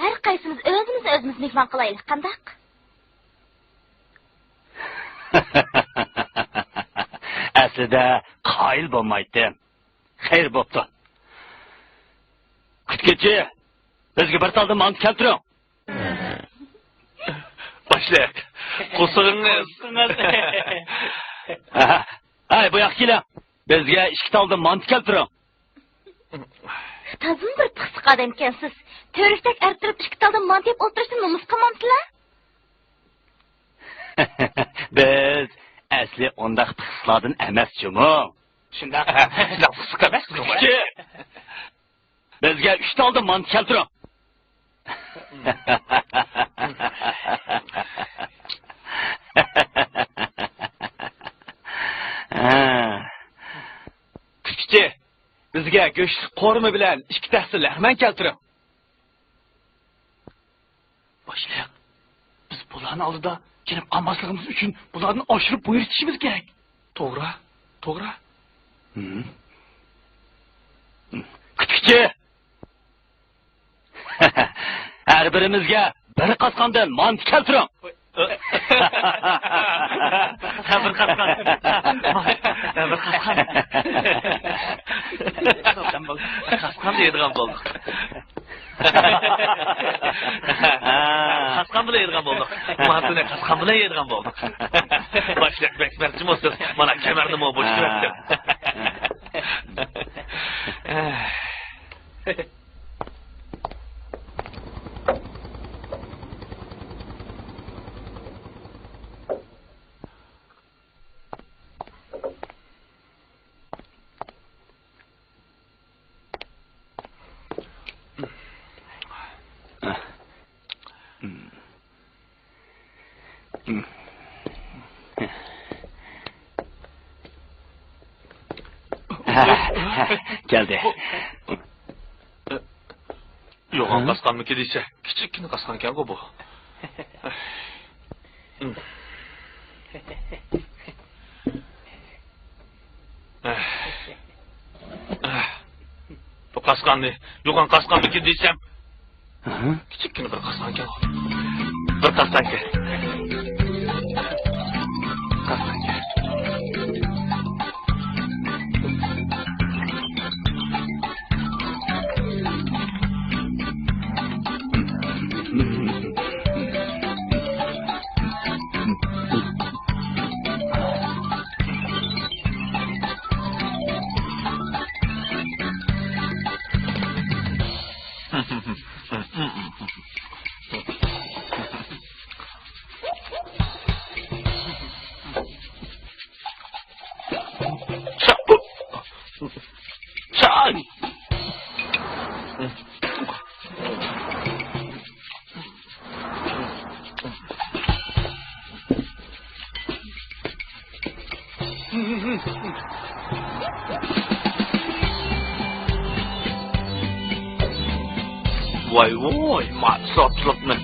ھەر قايسىمىز ئۆزىمىزنى ئۆزىمىز مېھمان قىلايلى، قانداق؟ ئەسلىدە قايىل بولمايتتىم. خەير بوپتۇ. كۈتكۈچى، بىزگە بىر تالدا مانتا كەلتۈرۈڭ. باشلىق، قورسىقىڭىز. ئەھە. ھەي، بۇ ياققا كېلىڭ. بىزگە ئىككى تالدا مانتا كەلتۈرۈڭ. تازىمۇ بىر پىخسىق ئادەمكەنسىز. تۈۋرۈكتەك ئەر تۇرۇپ ئىككى تالدا مانتا يەپ ئولتۇرۇشتىن نومۇس قىلمامسىلەر؟ بىز ئەسلى ئۇنداق پىخسىقلاردىن ئەمەس جۇمۇ. شۇنداق، شۇنداق پىخسىق ئەمەس. بىزگە ئۈچ تالدا مانتا كەلتۈرۈڭ. كۈتكۈچى، بىزگە گۆشلۈك قورۇما بىلەن ئىككى تەخسە لەغمەن كەلتۈرۈڭ. باشلىق، بىز بۇلارنىڭ ئالدىدا جېنىپ قالماسلىقىمىز ئۈچۈن بۇلاردىن ئاشۇرۇپ بۇيرۇتۇشىمىز كېرەك. توغرا، توغرا. ھىم. كۈتكۈچى! ھەر بىرىمىزگە بىر قاسقاندىن مانتا كەلتۈرۈڭ. ھە، بىر قاسقان. ھە، بىر قاسقان. قاسقان يەيدىغان بولدۇق. قاسقان بىلەن يەيدىغان بولدۇق. مانتىنى قاسقان بىلەن يەيدىغان بولدۇق. باشلىق بەك مەرتىم بولسۇن. مانا كەمەرنىمۇ بوشىتىۋەتتىم. كەلدى. يوغان قاسقانمىكىن دېسە، كىچىككىنە قاسقانكەنغۇ بۇ. قاسقاننى، يوغان قاسقانمىكىن دېسەم، ھە؟ كىچىككىنە بىر قاسقانكەن. بىر قاسقانكەن. قاسقانكەن. ۋاي ۋاي، ما ئىسراپچىلىقنى.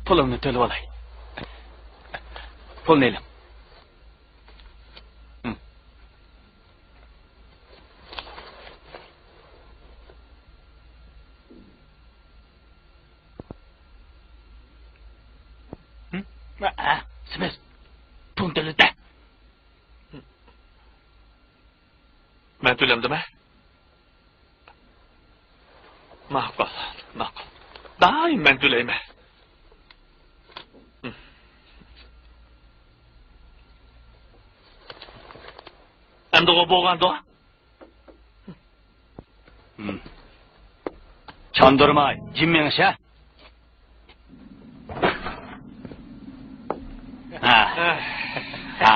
پۇلۇمنى تۆلىۋالاي. پۇلنى ئېلىڭ. ھە؟ سىمىز، پۇلنى تۆلىدە. مەن تۆلەمدىمە؟ ماقۇل، ماقۇل. دائىم مەن تۆلەيمەن. ئەمدىغۇ بولغاندۇ؟ چاندۇرماي، جىم مېڭىش، ھە؟ ھە. ھە.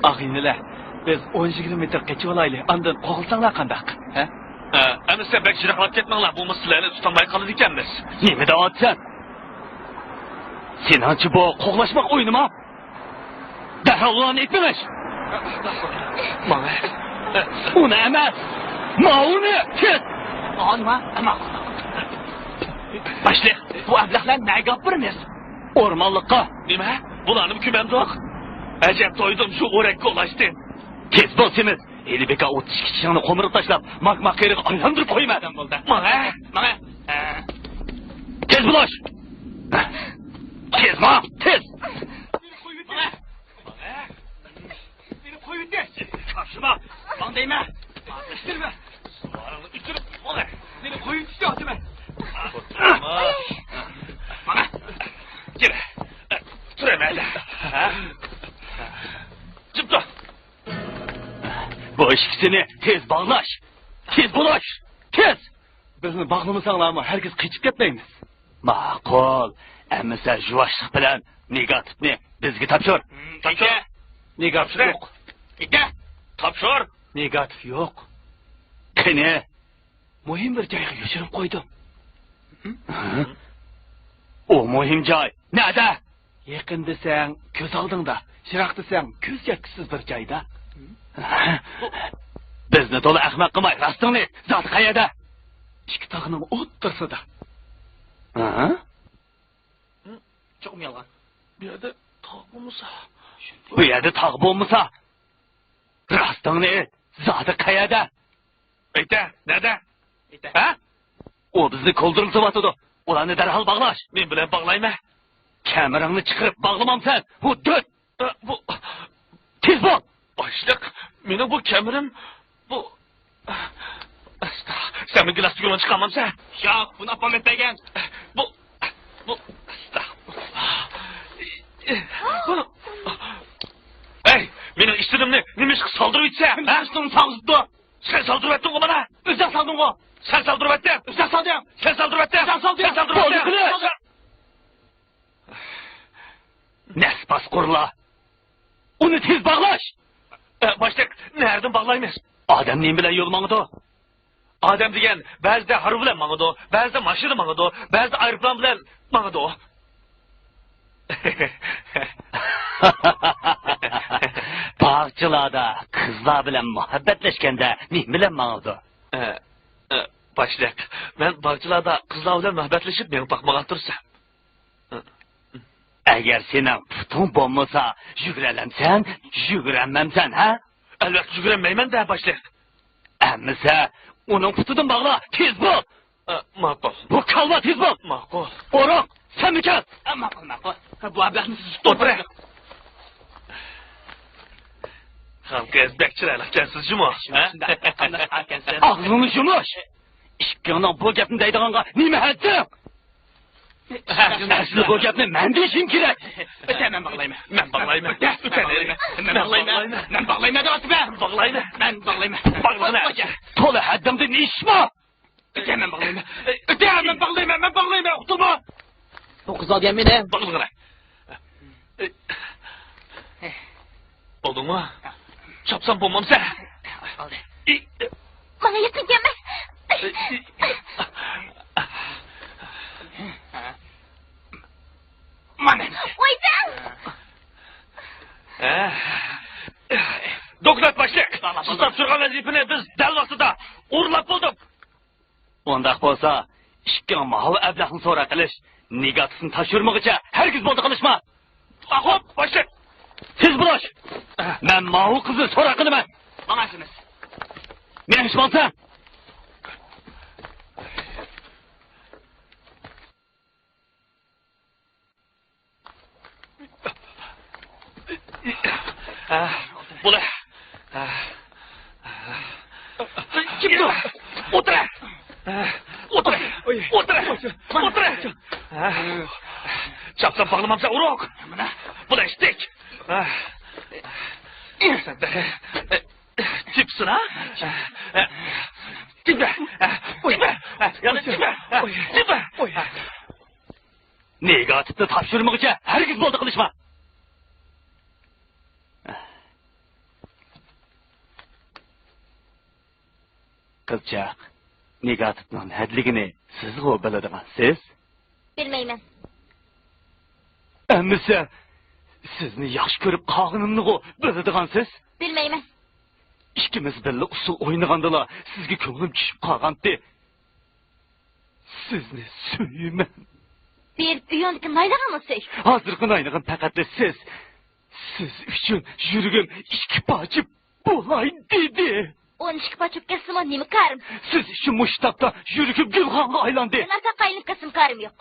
ئاغىنىلەر، بىز ئون يىگىرمە مېتىر قېچىۋالايلى، ئاندىن قوغلىساڭلار قانداق؟ ھە؟ ئە، ئەمىسە بەك يىراقلاپ كەتمەڭلار، بولمىسا سىلەرنى تۇتالماي قالىدىكەنمىز. نېمە دەۋاتىسەن؟ سېنىڭچە بۇ قوغلاشماق ئويۇنىما؟ دەرھال ئۇلارنى ئېلىپ مېڭىش! ماڭا. ئۇنى ئەمەس! ماۋۇنى! تېز! ماۋۇنىما؟ ماقۇل. باشلىق، بۇ ئەبلەخلەرنى نەگە ئاپىرىمىز؟ ئورمانلىققا. نېمە؟ بۇلارنىمۇ كۆمەمدۇق؟ ئەجەب تويدۇم شۇ ئورەككە ئۇلاشتىن. تېز بول سېمىز! ھېلى بىكار ئوتتۇز ئىككى چىشىڭنى قومۇرۇپ تاشلاپ، ماك-ماك قېرىغا ئايلاندۇرۇپ قويىمەن. ماڭا! ماڭا! تېز بولۇش! تېز ماڭ! تېز! ماڭا! ماڭا! مېنى قويۇۋېتىش! تاپشۇرما! ماڭ دەيمەن! ئىتتىرمە! سۇلارىڭنى ئۆچۈرۈپ بولار! مېنى قويۇۋېتىشكە ئاتىمەن! ماڭا! كېلە! تۇرىمەن! جىم تۇر! بۇ ئىككىسىنى تېز باغلاش! تېز بولۇش! تېز! بىزنى باغلىمىساڭلارمۇ ھەرگىز قېچىپ كەتمەيمىز. ماقۇل. ئەمىسە يۇۋاشلىق بىلەن نېگاتىپنى بىزگە تاپشۇر. تاپشۇر. نېگاتىپ يوق. تاپشۇر. نېگاتىپ يوق. قېنى؟ مۇھىم بىر جايغا يوشۇرۇپ قويدۇم. ھە؟ ئۇ مۇھىم جاي. نەدە؟ يېقىن دېسەڭ، كۆز ئالدىڭدا. يىراق دېسەڭ، كۆز يەتكۈسىز بىر جايدا. بىزنى تولا ئەخمەق قىلماي، راستىڭنى ئېيت، زادى قەيەردە؟ ئىككى تاغنىڭ ئوتتۇرىسىدا. ھە؟ چوقۇم يالغان. بۇ يەردە تاغ بولمىسا. بۇ يەردە تاغ بولمىسا. راستىڭنى ئېيت، زادى قەيەردە؟ ئېيتە، نەدە؟ ئېيتە. ھە؟ ئۇ بىزنى كولدۇرلىتىۋاتىدۇ. ئۇلارنى دەرھال باغلاش. مەن بىلەن باغلايمەن. كەمىرىڭنى چىقىرىپ باغلىمامسەن؟ ھۇددۇت! ئە، بۇ تېز بول! باشلىق، مېنىڭ بۇ كەمىرىم، بۇ، ئاستا، سەن مېنىڭ گىلاس تۈگۈننى چىقارمامسەن؟ ياق، بۇنى ئاپام ئېلىپ بەرگەن. بۇ، بۇ، ئاستا. بۇ، ھەي، مېنىڭ ئىشتىنىمنى نېمە ئىشقا سالدۇرۇۋېتىسەن؟ كىم ھە؟ ئىشتىنىنى سالغۇزۇپتۇ؟ سەن سالدۇرۇۋەتتىڭغۇ مانا. ئۆزۈڭ سالدىڭغۇ. سەن سالدۇرۇۋەتتىڭ. ئۆزۈڭ سالدىڭ. سەن سالدۇرۇۋەتتىڭ. ئۆزۈڭ سالدىڭ. سەن سالدۇرۇۋەتتىڭ. بولدى قىلىپ. نەس باسقۇرلا! ئۇنى تېز باغلاش! ئە، باشلىق، نەدىن باغلايمىز؟ ئادەم نېمە بىلەن يول ماڭىدۇ؟ ئادەم دېگەن بەزىدە ھارۋا بىلەن ماڭىدۇ، بەزىدە ماشىنا ماڭىدۇ، بەزىدە ئايروپىلان بىلەن ماڭىدۇ. باغچىلاردا قىزلار بىلەن مۇھەببەتلەشكەندە نېمە بىلەن ماڭىدۇ؟ ئە، ئە، باشلىق، مەن باغچىلاردا قىزلار بىلەن مۇھەببەتلىشىپ مېڭىپ باقمىغان تۇرسام. ئەگەر سېنىڭ پۇتۇڭ بولمىسا، يۈگۈرەلەمسەن، يۈگۈرەلمەمسەن، ھە؟ ئەلۋەتتە يۈگۈرەلمەيمەن-دە، باشلىق. ئەمىسە، ئۇنىڭ پۇتىدىن باغلا، تېز بول! ئە، ماقۇل. بۇ كالۋا، تېز بول! ماقۇل. ئورۇق، سەنمۇ كەل! ئە، ماقۇل، ماقۇل. بۇ ئەبلەخنى سىز تۇتۇپ ئولتۇرۇڭ. خانقىز، بەك چىرايلىقكەنسىز جۇمۇ، ھە؟ شۇنداق، قانداق ئەكەنسىز؟ ئاغزىڭنى يۇمۇش! ئىككىڭنىڭ بۇ گەپنى دەيدىغانغا نېمە ھەددىڭ؟ ئەسلى بۇ گەپنى مەن دېيىشىم كېرەك. ئۆتە، مەن باغلايمەن. مەن باغلايمەن. ئۆتە، مەن باغلايمەن. مەن باغلايمەن. مەن باغلايمەن دەۋاتىمەن. باغلايمەن. مەن باغلايمەن. باغلاڭە. تولا ھەددىڭدىن ئېشىشما. ئۆتە، مەن باغلايمەن. ئۆتە، مەن باغلايمەن. مەن باغلايمەن. ئۇقتۇڭمۇ؟ بۇ قىز ئالدى مېنى. باغلىغىنا. بولدۇڭمۇ؟ چاپسان بولمامسەن؟ بولدى. ماڭا يېقىن كەلمە. مانا. ۋايجان! ھە؟ دوكلات باشلىق! سىز تاپشۇرغان ۋەزىپىنى بىز دەل ۋاقتىدا ئورۇنلاپ بولدۇق. ئۇنداق بولسا، ئىككىڭ ماۋۇ ئەبلەخنى سوراق قىلىش، نېگاتىپنى تاپشۇرمىغۇچە ھەرگىز بولدى قىلىشما. خوپ، باشلىق. تېز بولۇش. مەن ماۋۇ قىزنى سوراق قىلىمەن. ماڭا ئىشىمىز. نېمە ئىش بولسا؟ بولە. كىمدۇ؟ ئولتۇرە. ئولتۇرە. ئولتۇرە. ئولتۇرە. چاپسان باغلىمامسەن، ئورۇق. بولە، ئىشتىك. سەن تېخى تىپسىنا. تىپە. تىپە. يەنە تىپە. تىپە. نېگاتىپنى تاپشۇرمىغۇچە ھەرگىز بولدى قىلىشما. قىزچاق، نېگاتىپنىڭ نەدىلىكىنى سىزغۇ بىلىدىغانسىز؟ بىلمەيمەن. ئەمىسە، سىزنى ياخشى كۆرۈپ قالغىنىمنىغۇ بىلىدىغانسىز؟ بىلمەيمەن. ئىككىمىز بىللە ئۇسسۇل ئوينىغاندىلا سىزگە كۆڭلۈم چۈشۈپ قالغانتى. سىزنى سۆيىمەن. بېرىپ ئۆيۈڭدىكى نايلىغاننى سۆي. ھازىرقى نايلىغان پەقەتلا سىز. سىز ئۈچۈن يۈرىكىم ئىككى پارچە بولاي دېدى. ئون ئىككى پارچە بولۇپ كەتسىمۇ نېمە كارىم؟ سىز ئۈچۈن مۇشۇ تاپتا يۈرىكىم گۈلخانغا ئايلاندى. مەن ھەر تاققا ئايلىنىپ كەتسىمۇ كارىم يوق.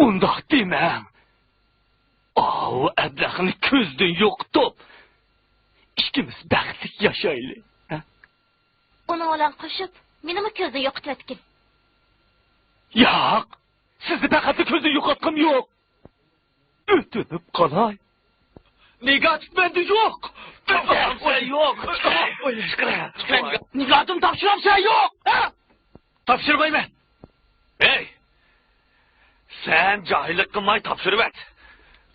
ئۇنداق دېمەڭ. ئاۋۇ ئەبلەخنى كۆزدىن يوقىتىپ، ئىككىمىز بەختلىك ياشايلى. ھە؟ ئۇنىڭ بىلەن قوشۇپ، مېنىمۇ كۆزدىن يوقىتىۋەتكىن. ياق، سىزنى پەقەتلا كۆزدىن يوقاتقۇم يوق. ئۆتۈنۈپ قالاي. نېگاتىپ مەندە يوق. يوق. نېگاتىپنى تاپشۇرامسەن، يوق؟ ھە؟ تاپشۇرمايمەن. ھەي! سەن جاھىللىق قىلماي تاپشۇرۇۋەت.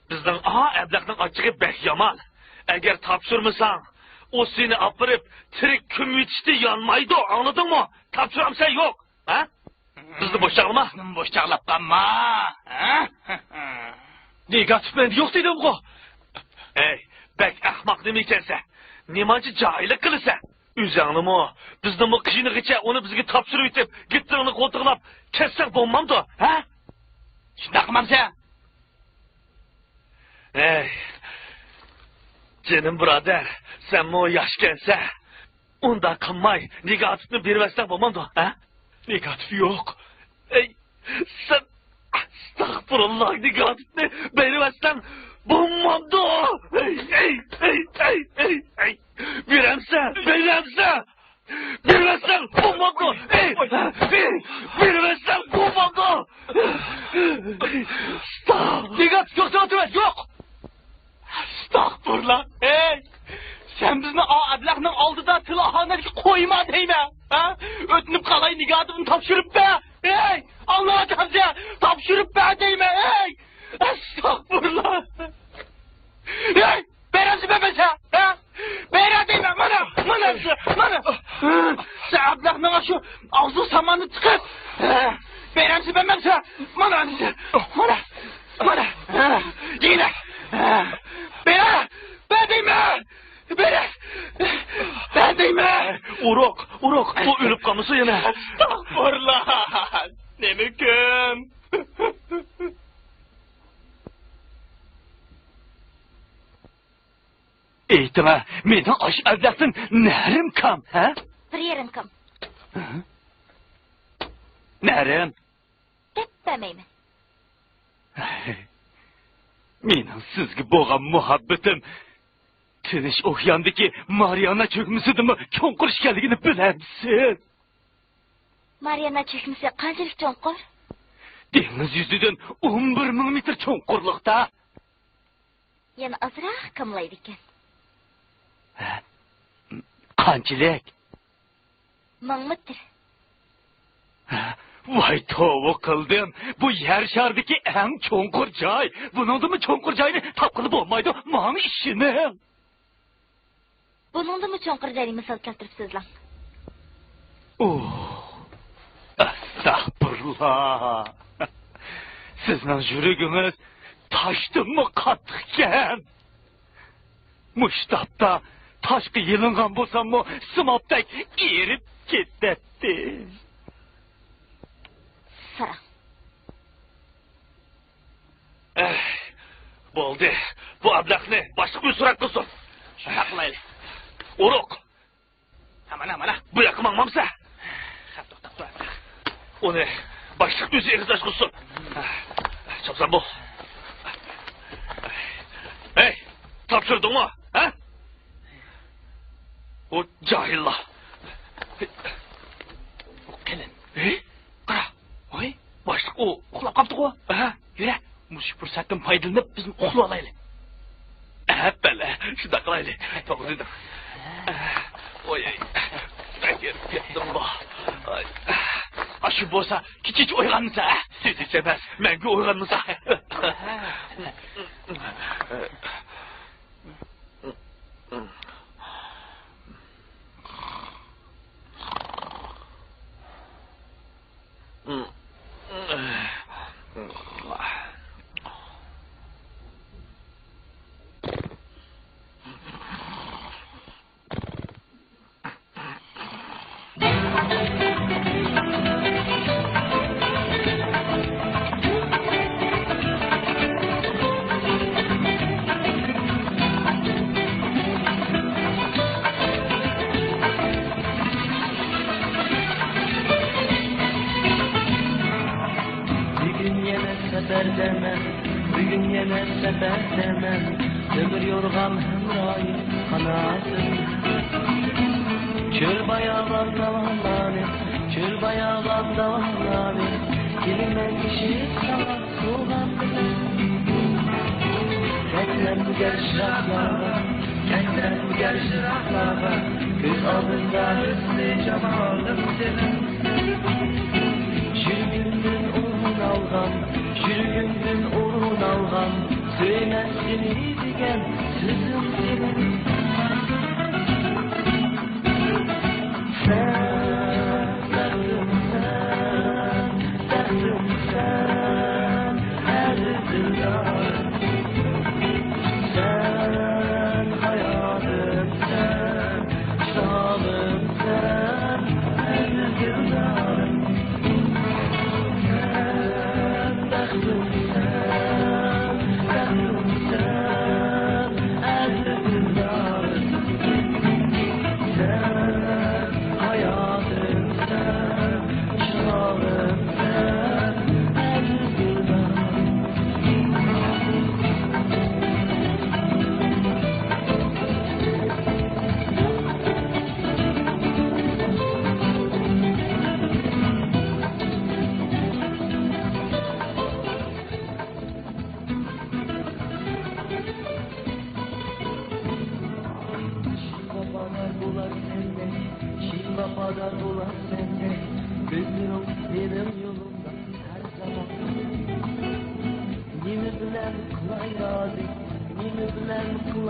بىزنىڭ ئا ئەبلەخنىڭ ئاچچىقى بەك يامان. ئەگەر تاپشۇرمىساڭ، ئۇ سېنى ئاپىرىپ تىرىك كۆمۈۋېتىشتىن يانمايدۇ، ئاڭلىدىڭمۇ؟ تاپشۇرامسەن، يوق؟ ھە؟ بىزنى بوش چاغلىما. بوش چاغلاپ قالما. ھە؟ نېگاتىپ مەندە يوق دېدىمغۇ. ئەي، بەك ئەخمەق نېمە ئىكەنسەن؟ نېمانچە جاھىللىق قىلىسەن؟ ئۆزۈڭنىمۇ، بىزنىمۇ قىينىغىچە ئۇنى بىزگە تاپشۇرۇۋېتىپ، گىتلېرنى قولتۇقلاپ كەتسەڭ بولمامدۇ، ھە؟ شۇنداق قىلمامسەن؟ ھەي، جېنىم بۇرادەر، سەنمۇ ياشكەنسەن. ئۇنداق قىلماي، نېگاتىپنى بېرىۋەتسەڭ بولمامدۇ، ھە؟ نېگاتىپ يوق. ئەي، سەن، ئەستەغپۇرۇللا، نېگاتىپنى بېرىۋەتسەڭ بولمامدۇ؟ ئەي، ئەي، ئەي، ئەي، ئەي، ئەي. بېرەمسەن، بېرەمسەن؟ بېرىۋەتسەڭ بولمامدۇ؟ ئەي، ئەي، بېرىۋەتسەڭ بولمامدۇ؟ ئەستاغ-، نېگاتىپ يوق دەۋاتىمەن، يوق! ئەستەغپۇرۇللا. ئەي، سەن بىزنى ئا ئەبلەخنىڭ ئالدىدا تىل ئاھانەتكە قويما دەيمەن. ھە؟ ئۆتۈنۈپ قالاي، نېگاتىپنى تاپشۇرۇپ بەر. ئەي، ئاللا ئاكامجان، تاپشۇرۇپ بەر دەيمەن. ئەي، ئەستەغپۇرۇللا. ئەي، بېرەمسەن بەرمەمسەن؟ ھە؟ بېرە دەيمەن، مانا، مانا، مانا. سەن ئەبلەخنىڭ شۇ ئاغزى ساماننى چىقىپ، بېرەمسەن بەرمەمسەن؟ مانا، مانا، مانا. يېنىك. بېرە، بەر دەيمەن. بېرە، بەر دەيمەن. ئۇرۇق، ئۇرۇق، ئۇ ئۆلۈپ قالمىسۇن يەنە. ئەستەغپۇرۇللا. نېمە كۈن؟ ئېيتىڭە، مېنىڭ ئاشۇ ئەبلەختىن نەرىم كام، ھە؟ بىر يېرىم كام. ھە؟ نەرىم. دەپ بەرمەيمەن. مېنىڭ سىزگە بولغان مۇھەببىتىم تىنچ ئوكياندىكى مارىيانا چۆكمىسىدىنمۇ چوڭقۇر ئىكەنلىكىنى بىلەمسىز؟ مارىيانا چۆكمىسى قانچىلىك چوڭقۇر؟ دېڭىز يۈزىدىن ئون بىر مىڭ مېتىر چوڭقۇرلۇقتا. يەنە ئازراق كاملايدىكەن. ھە؟ قانچىلىك؟ مىڭ مېتىر. ھە؟ ۋاي توۋا قىلدىم. بۇ يەر شارىدىكى ئەڭ چوڭقۇر جاي. بۇنىڭدىنمۇ چوڭقۇر جاينى تاپقىلى بولمايدۇ. ماڭا ئىشىنىڭ. بۇنىڭدىنمۇ چوڭقۇر جاينى مىسال كەلتۈرۈپ سۆزلەڭ. ئۇھ، ئەستەغپۇرۇللا. سىزنىڭ يۈرىكىڭىز تاشتىنمۇ قاتتىقكەن. مۇشۇ تاپتا تاشقا يېلىنغان بولساممۇ، سىمابتەك ئېرىپ كېتەتتى. ساراڭ. ئەھ، بولدى. بۇ ئەبلەخنى باشقا ئۆي سوراق قىلسۇن. شۇنداق قىلايلى. ئۇرۇق. ھە، مانا، مانا. بۇ ياققا ماڭمامسە؟ خەپ، توختاپ تۇر. ئۇنى باشلىق ئۆزى ئېغىز ئاچقۇزسۇن. چاپسان بول. ھەي، تاپشۇردۇڭمۇ؟ ھە؟ ئۇ جاھىللار. قېنى؟ ھەي؟ قارا. ھوي، باشلىق ئۇ. ئۇخلاپ قاپتىغۇ. ئەھە. يۈرە، مۇشۇ پۇرسەتتىن پايدىلىنىپ بىزمۇ ئۇخلىۋالايلى. ئەپەلە، شۇنداق قىلايلى. توغرا دېدىڭ. ئوي، ئوي. بەك ھېرىپ كەتتىم بۇ. ئاي. ئاشۇ بولسا كېچىچە ئويغانمىسا، ھە؟ كېچىچە ئەمەس، مەڭگۈ ئويغانمىسا. بۈگۈن يەنە سەپەردە مەن، بۈگۈن يەنە سەپەردە مەن، تۆمۈر يورغان ھەمراھىم، قاناتىم. چۆل باياۋان داۋانلارنى، چۆل باياۋان داۋانلارنى، كېلىمەن ئېشىپ ساڭا سوۋغام بىلەن. كەتمەمگە يىراقلارغا، كەتمەمگە يىراقلارغا، كۆز ئالدىمدا ھۆسنى جامالىم سېنىڭ. يۈرىكىمدىن ئورۇن ئالغان، يۈرىكىمدىن ئورۇن ئالغان، سۆيىمەن سېنى دېگەن سۆزۈم سېنىڭ. سەن، بەختىمسەن،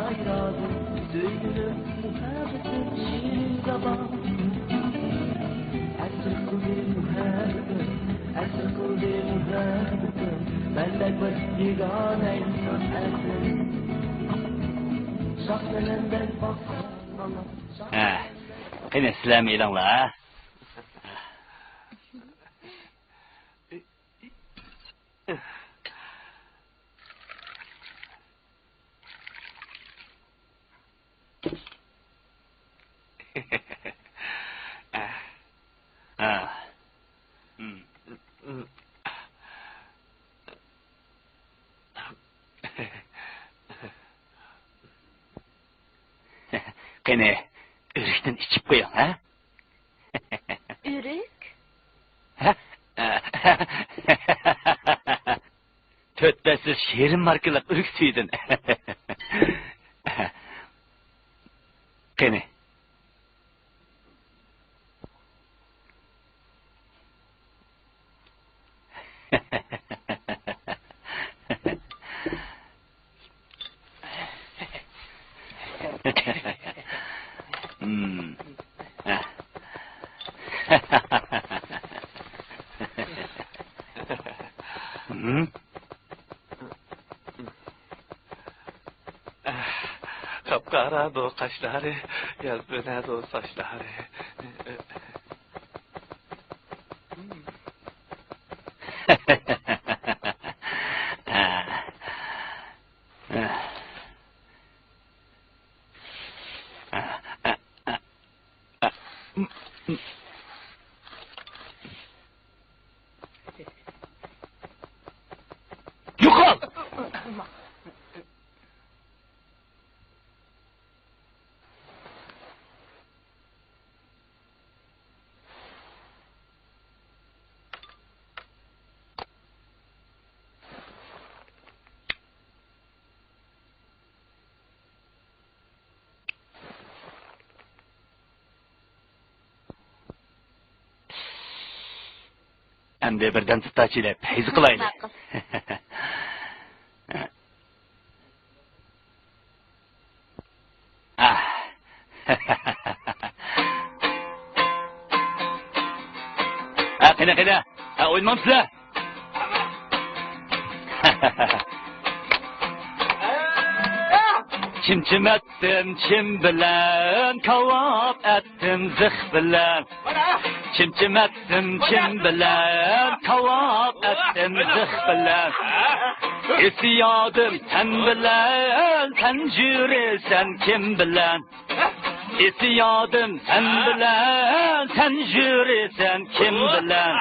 سۆيگۈلۈم، مۇھەببىتىم، شېرىن زامان. ئەسىر قىلدى مۇھەببىتىم، ئەسىر قىلدى مۇھەببىتىم. مەندەك بىر يېگانە ئىنسان ئەسىر. شاھ قەلەمدەك باققان ماڭا. ھە، قېنى، سىلەرمۇ ئېلىڭلار، ھە؟ قېنى، ئۆرۈكتىن ئىچىپ قويۇڭ، ھە؟ ئۆرۈك؟ ھە؟ تۆت پەسىل شېرىن ماركىلىق ئۆرۈك سۈيىدىن. قېنى. قاپقارا بۇ قاشلىرى، يەلپۈنەدۇ ساچلىرى. يوقال! ئەمدى بىردەم تۇتاچىلى، پەيز قىلايلى. ماقۇل. ئاھ. ھە، قېنى، قېنى. ھە، ئوينىمامسىلەر؟ چىم-چىم ئەتتىم چىم بىلەن، كاۋاپ ئەتتىم زىخ بىلەن. چىم-چىم ئەتتىم چىم بىلەن، كاۋاپ ئەتتىم زىخ بىلەن. ئېسىيادىم تەن بىلەن، تەنجۈرىسەن كىم بىلەن؟ ئېسىيادىم تەن بىلەن، تەنجۈرىسەن كىم بىلەن؟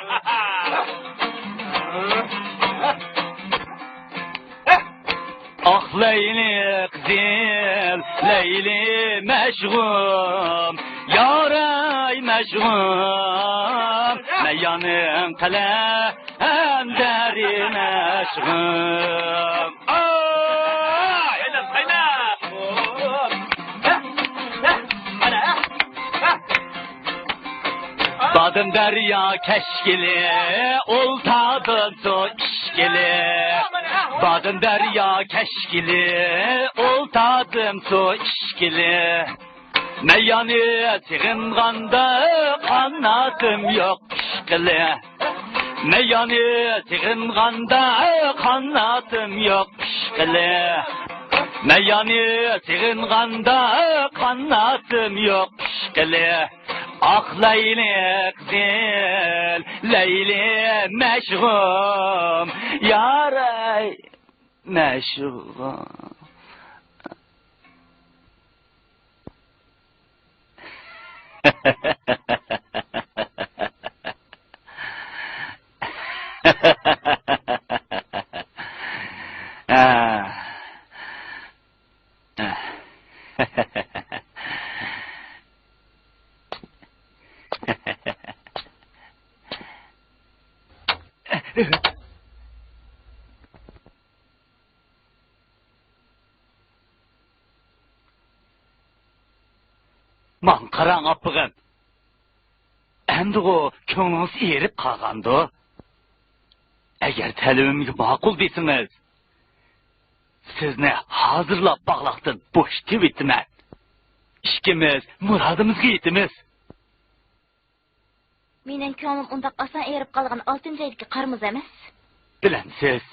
ئاق لەيلى قىزىل لەيلى مەشغۇم، ياراي مەشغۇم، مەيانىڭ قەلەندەرى مەشغۇم. ئاي! بادىم دەريا كەشكىلى، ئولتادىم سۇ ئىچكىلى. بادىم دەريا كەشكىلى، ئولتادىم سۇ ئىچكىلى. مەيانى سېغىنغاندا قاناتىم يوق ئىشقىلى. مەيانى سېغىنغاندا قاناتىم يوق ئىشقىلى. مەيانى سېغىنغاندا قاناتىم يوق ئىشقىلى. ئاق لەيلى قىزىل لەيلى مەشغۇم، ياراي مەشغۇم. ماڭا قاراڭ، ئاپپىغىن. ئەمدىغۇ كۆڭلىڭىز ئېرىپ قالغاندۇ؟ ئەگەر تەلىپىمگە ماقۇل دېسىڭىز، سىزنى ھازىرلا باغلاقتىن بوشىتىۋېتىمەن. ئىككىمىز مۇرادىمىزغا يېتىمىز. مېنىڭ كۆڭلۈم ئۇنداق ئاسان ئېرىپ قالغان ئالتىنچى ئايدىكى قار مۇز ئەمەس. بىلەمسىز،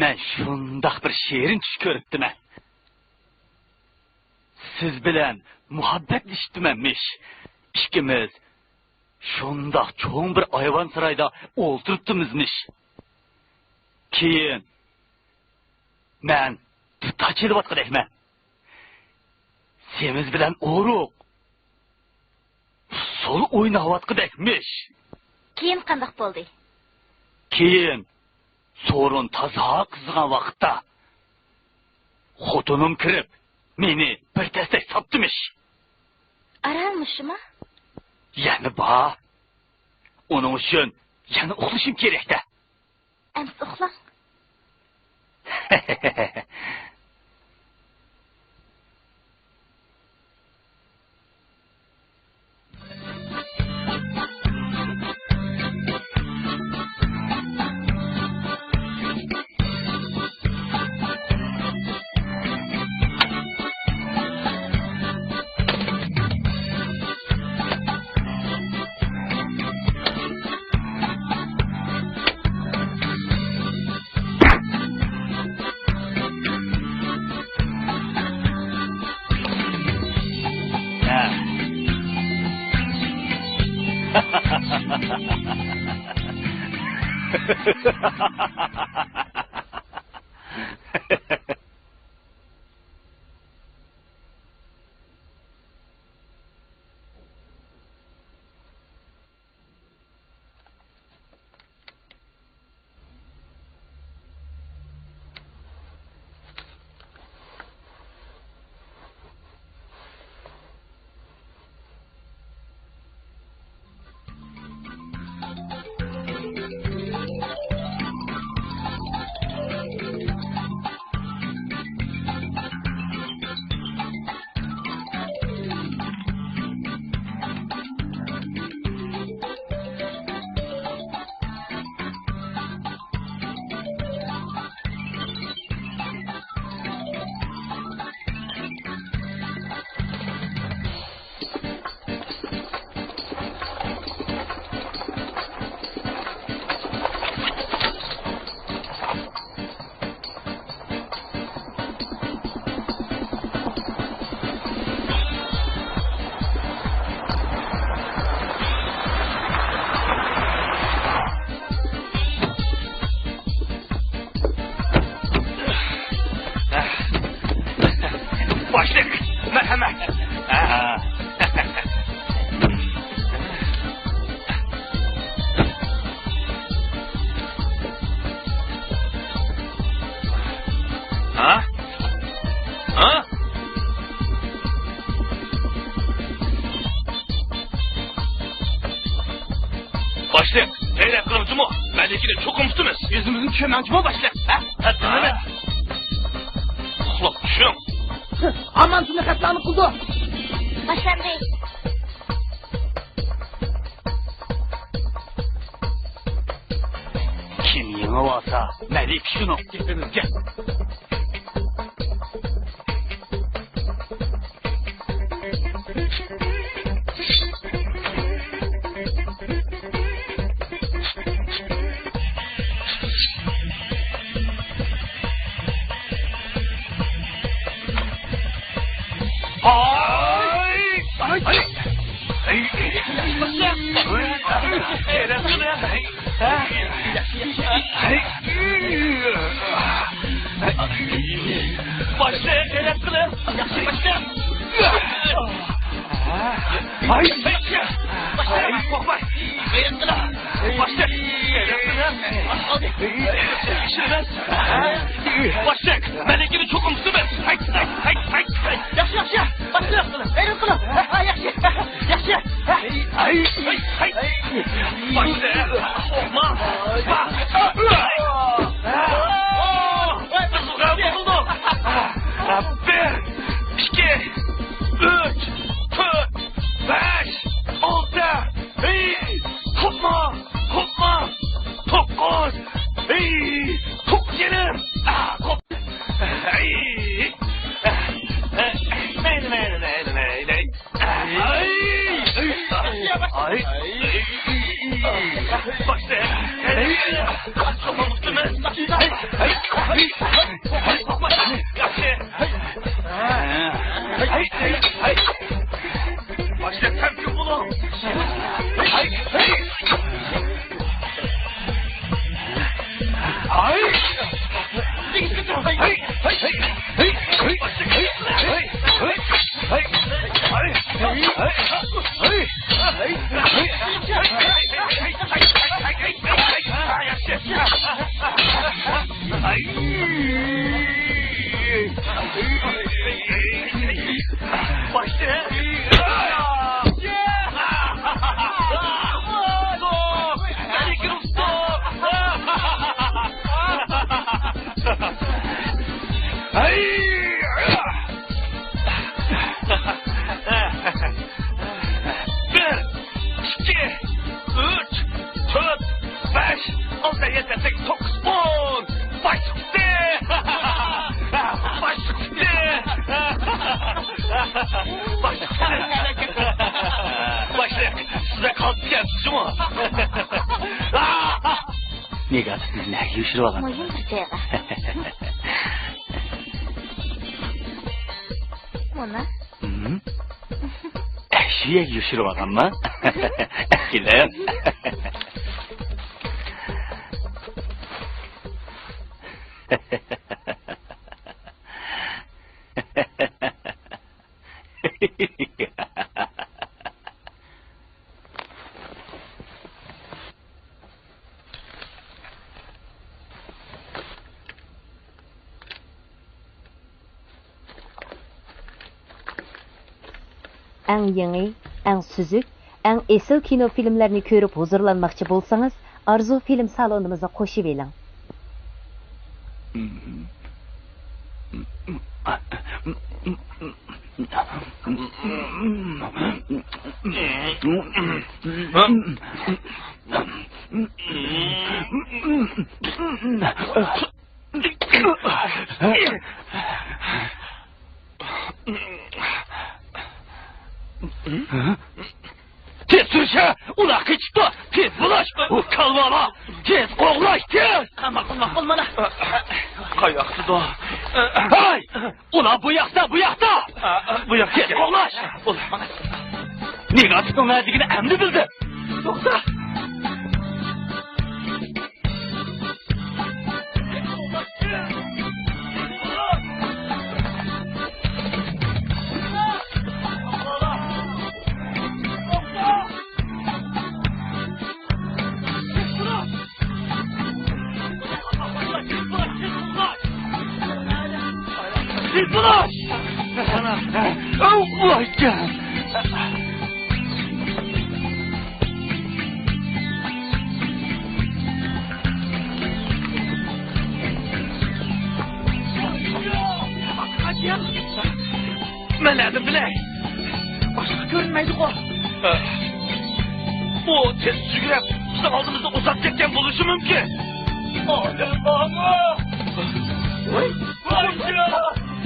مەن شۇنداق بىر شېرىن چۈش كۆرۈپتىمەن. سىز بىلەن مۇھەببەتلىشىپتىمەنمىش. ئىككىمىز شۇنداق چوڭ بىر ئايۋان سارايدا ئولتۇرۇپتىمىزمىش. كېيىن مەن دۇتار چېلىۋاتقۇدەكمەن. سېمىز بىلەن ئورۇق ئۇسسۇل ئويناۋاتقۇدەكمىش. كېيىن قانداق بولدى؟ كېيىن سورۇن تازا قىزىغان ۋاقىتتا خوتۇنۇم كىرىپ، مېنى بىر دەستەك ساپتىمىش. ئاران مۇشۇما؟ يەنە بار. ئۇنىڭ ئۈچۈن يەنە ئۇخلىشىم كېرەك-دە. ئەمسە ئۇخلاڭ. باشلىق، مەرھەمەت. ھە؟ ھە؟ باشلىق، غەيرەت قىلىڭ جۇمۇ، مەلىكىنى چوقۇم تۇتىمىز. ئۆزىمىزنى چۈشۈرمەڭ جۇمۇ باشلىق. ھە؟ ھە، دېمەيمەن. ئۇخلاپ چۈشۈڭ. ئامانتىنى قەتلىئام قىلدى. باشلاندى. كىم يېڭىۋالسا، مەلىكە شۇنىڭ. گېپىمىزگە. باشلىق، غەيرەت قىلىڭ. ياخشى، باشلىق. باشلىق، قورقماڭ. غەيرەت قىلىڭ. باشلىق، غەيرەت قىلىڭ. ئاز قالدى. تەكشۈرىمىز. باشلىق، مەلىكىنى چوقۇم تۇتىمىز. ھەي، ھەي، ھەي، ھەي، ھەي. ياخشى، ياخشى. باشلىق، غەيرەت قىلىڭ. ھە، ھە، ياخشى. ياخشى. ھەي، ھەي، ھەي. باشلىق، قورقماڭ. بىر، ئىككى، ئۈچ، تۆت، بەش، ئالتە. ھەي، قورقماڭ، قورقماڭ. توققۇز. ھەي، توققۇز يېنىم. ئا، قورق-، بىر، ئىككى، ئۈچ، تۆت، بەش، ئالتە، يەتتە، سەككىز، توققۇز، ئون. باشلىق كۈتتى! باشلىق كۈتتى! باشلىق كۈتتى! باشلىق، سىزدە قالىدىكەنسىز جۇمۇ! نىگار، سىزنى نەگە يوشۇرۇۋالغان؟ مۇھىم بىر جايغا. مانا. ھىم؟ ئەشۇ يەرگە يوشۇرۇۋالغانما؟ ئەكىلىپ. ئەڭ يېڭى، ئەڭ سۈزۈك، ئەڭ ئېسىل كىنو فىلىملەرنى كۆرۈپ ھۇزۇرلانماقچى بولسىڭىز، ئارزۇ فىلىم سالونىمىزغا قوشۇۋېلىڭ. تېز سۈرۈشە! ئۇلار قېچىپتۇ! تېز بولۇش! ئۇ كالۋالا! تېز قوغلاش! تېز! ماقۇل، ماقۇل، مانا! قاياقتىدۇ؟ ھاي! ئۇلار بۇ ياقتا، بۇ ياقتا! بۇ ياقتا! تېز قوغلاش! نىگاتىپنىڭ نەدىكىنى ئەمدى بىلدىم! توختا! مەن نەدىن بىلەي؟ باشقا كۆرۈنمەيدىغۇ. ئۇ تېز سۈگۈرۈپ، بىزنىڭ ئالدىمىزدا ئۇزاپ كەتكەن بولۇشى مۇمكىن. ئادەم بارمۇ؟ ۋاي، ۋاي،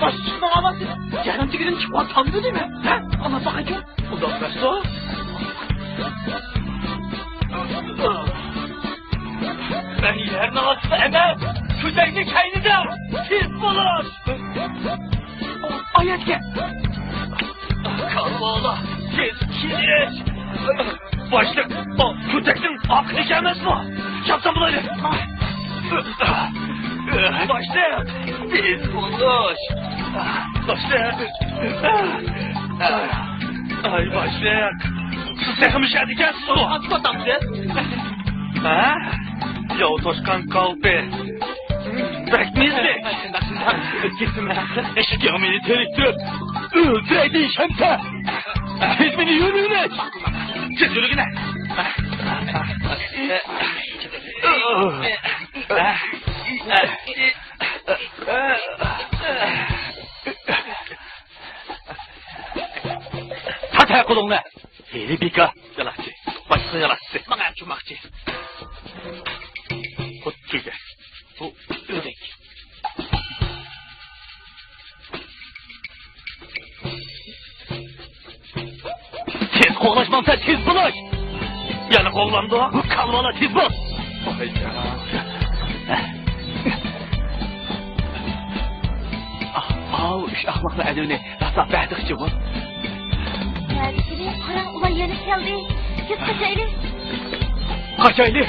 باشلىقنىڭ ئاۋازى يەرنىڭ تېگىدىن چىقىۋاتامدۇ دېمە؟ ھە؟ ئاڭلاپ باقايچۇ. ئۇنداق ئەمەستۇ. مەن يەرنىڭ ئاستىدا ئەمەس، كۆتەكنىڭ كەينىدە. تېز بولۇش! ئايەتكە! كالۋالا، تېز كېلىش! باشلىق، ئۇ كۆتەكنىڭ ئارقىدىكى ئەمەسمۇ؟ چاپسان بولايلى! باشلىق، تېز بولۇش! باشلىق! ئاي، باشلىق! سىز تېخىمۇ شەدىكەنسىزغۇ! ئاتقا تاقتى! ھە؟ ياۋ توشقان كالپى! بەك مېزى! ئىشىكىڭ مېنى تېرىكتۈرۈپ ئۆلتۈرەي دېيىشەمسە؟ تېز مېنى يۆلىگىنە! تېز يۆلىگىنە! تارت ھە قولۇڭنى! ھېلى بىكار يالاقچى، باشقا يالاقچى. ماڭا چۇماقچى. خۇد تۈگە. بۇ ئۆدەك. تېز قوغلاش ماڭسا، تېز بولۇش! يەنە قوغلاندۇ؟ بۇ كالۋالا، تېز بول! ئاۋۇ ئۈچ ئەخمەقنىڭ ئەدىۋىنى راسا بەردىغىچە بۇ. قاراڭ، ئۇلار يەنە كەلدى. تېز قاچايلى. قاچايلى.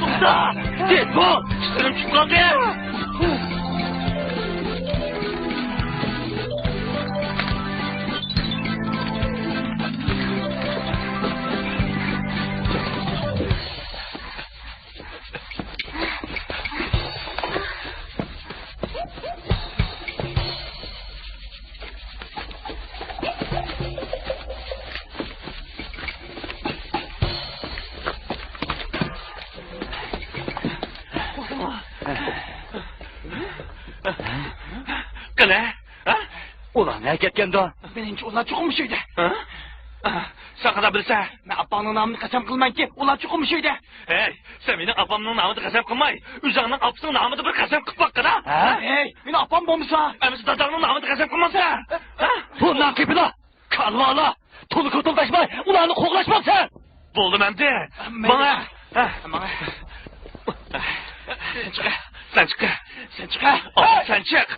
توختا! تېز بول! ئىشلىرىم چۈشۈپ قالدى! قېنى، ھە؟ ئۇلار نەگە كەتكەندۇ؟ مېنىڭچە، ئۇلار چوقۇم مۇشۇ يەردە. ھە؟ سەن قانداق بىلىسەن؟ مەن ئاپاڭنىڭ نامىدا قەسەم قىلىمەنكى، ئۇلار چوقۇم مۇشۇ يەردە. ھەي، سەن مېنىڭ ئاپامنىڭ نامىدا قەسەم قىلماي، ئۆزۈڭنىڭ ئاپىسىنىڭ نامىدا بىر قەسەم قىلىپ باققىنا. ھە؟ ھەي، مېنىڭ ئاپام بولمىسا. ئەمىسە داداڭنىڭ نامىدا قەسەم قىلمامسەن؟ ھە؟ بۇ ناقىپىدا، كالۋالا، تولا كوتۇلداشماي، ئۇلارنى قوغلاشمامسەن؟ بولدىم ئەمدى. ماڭا. ماڭا. سەن چىق. سەن چىق. سەن چىق. سەن چىق.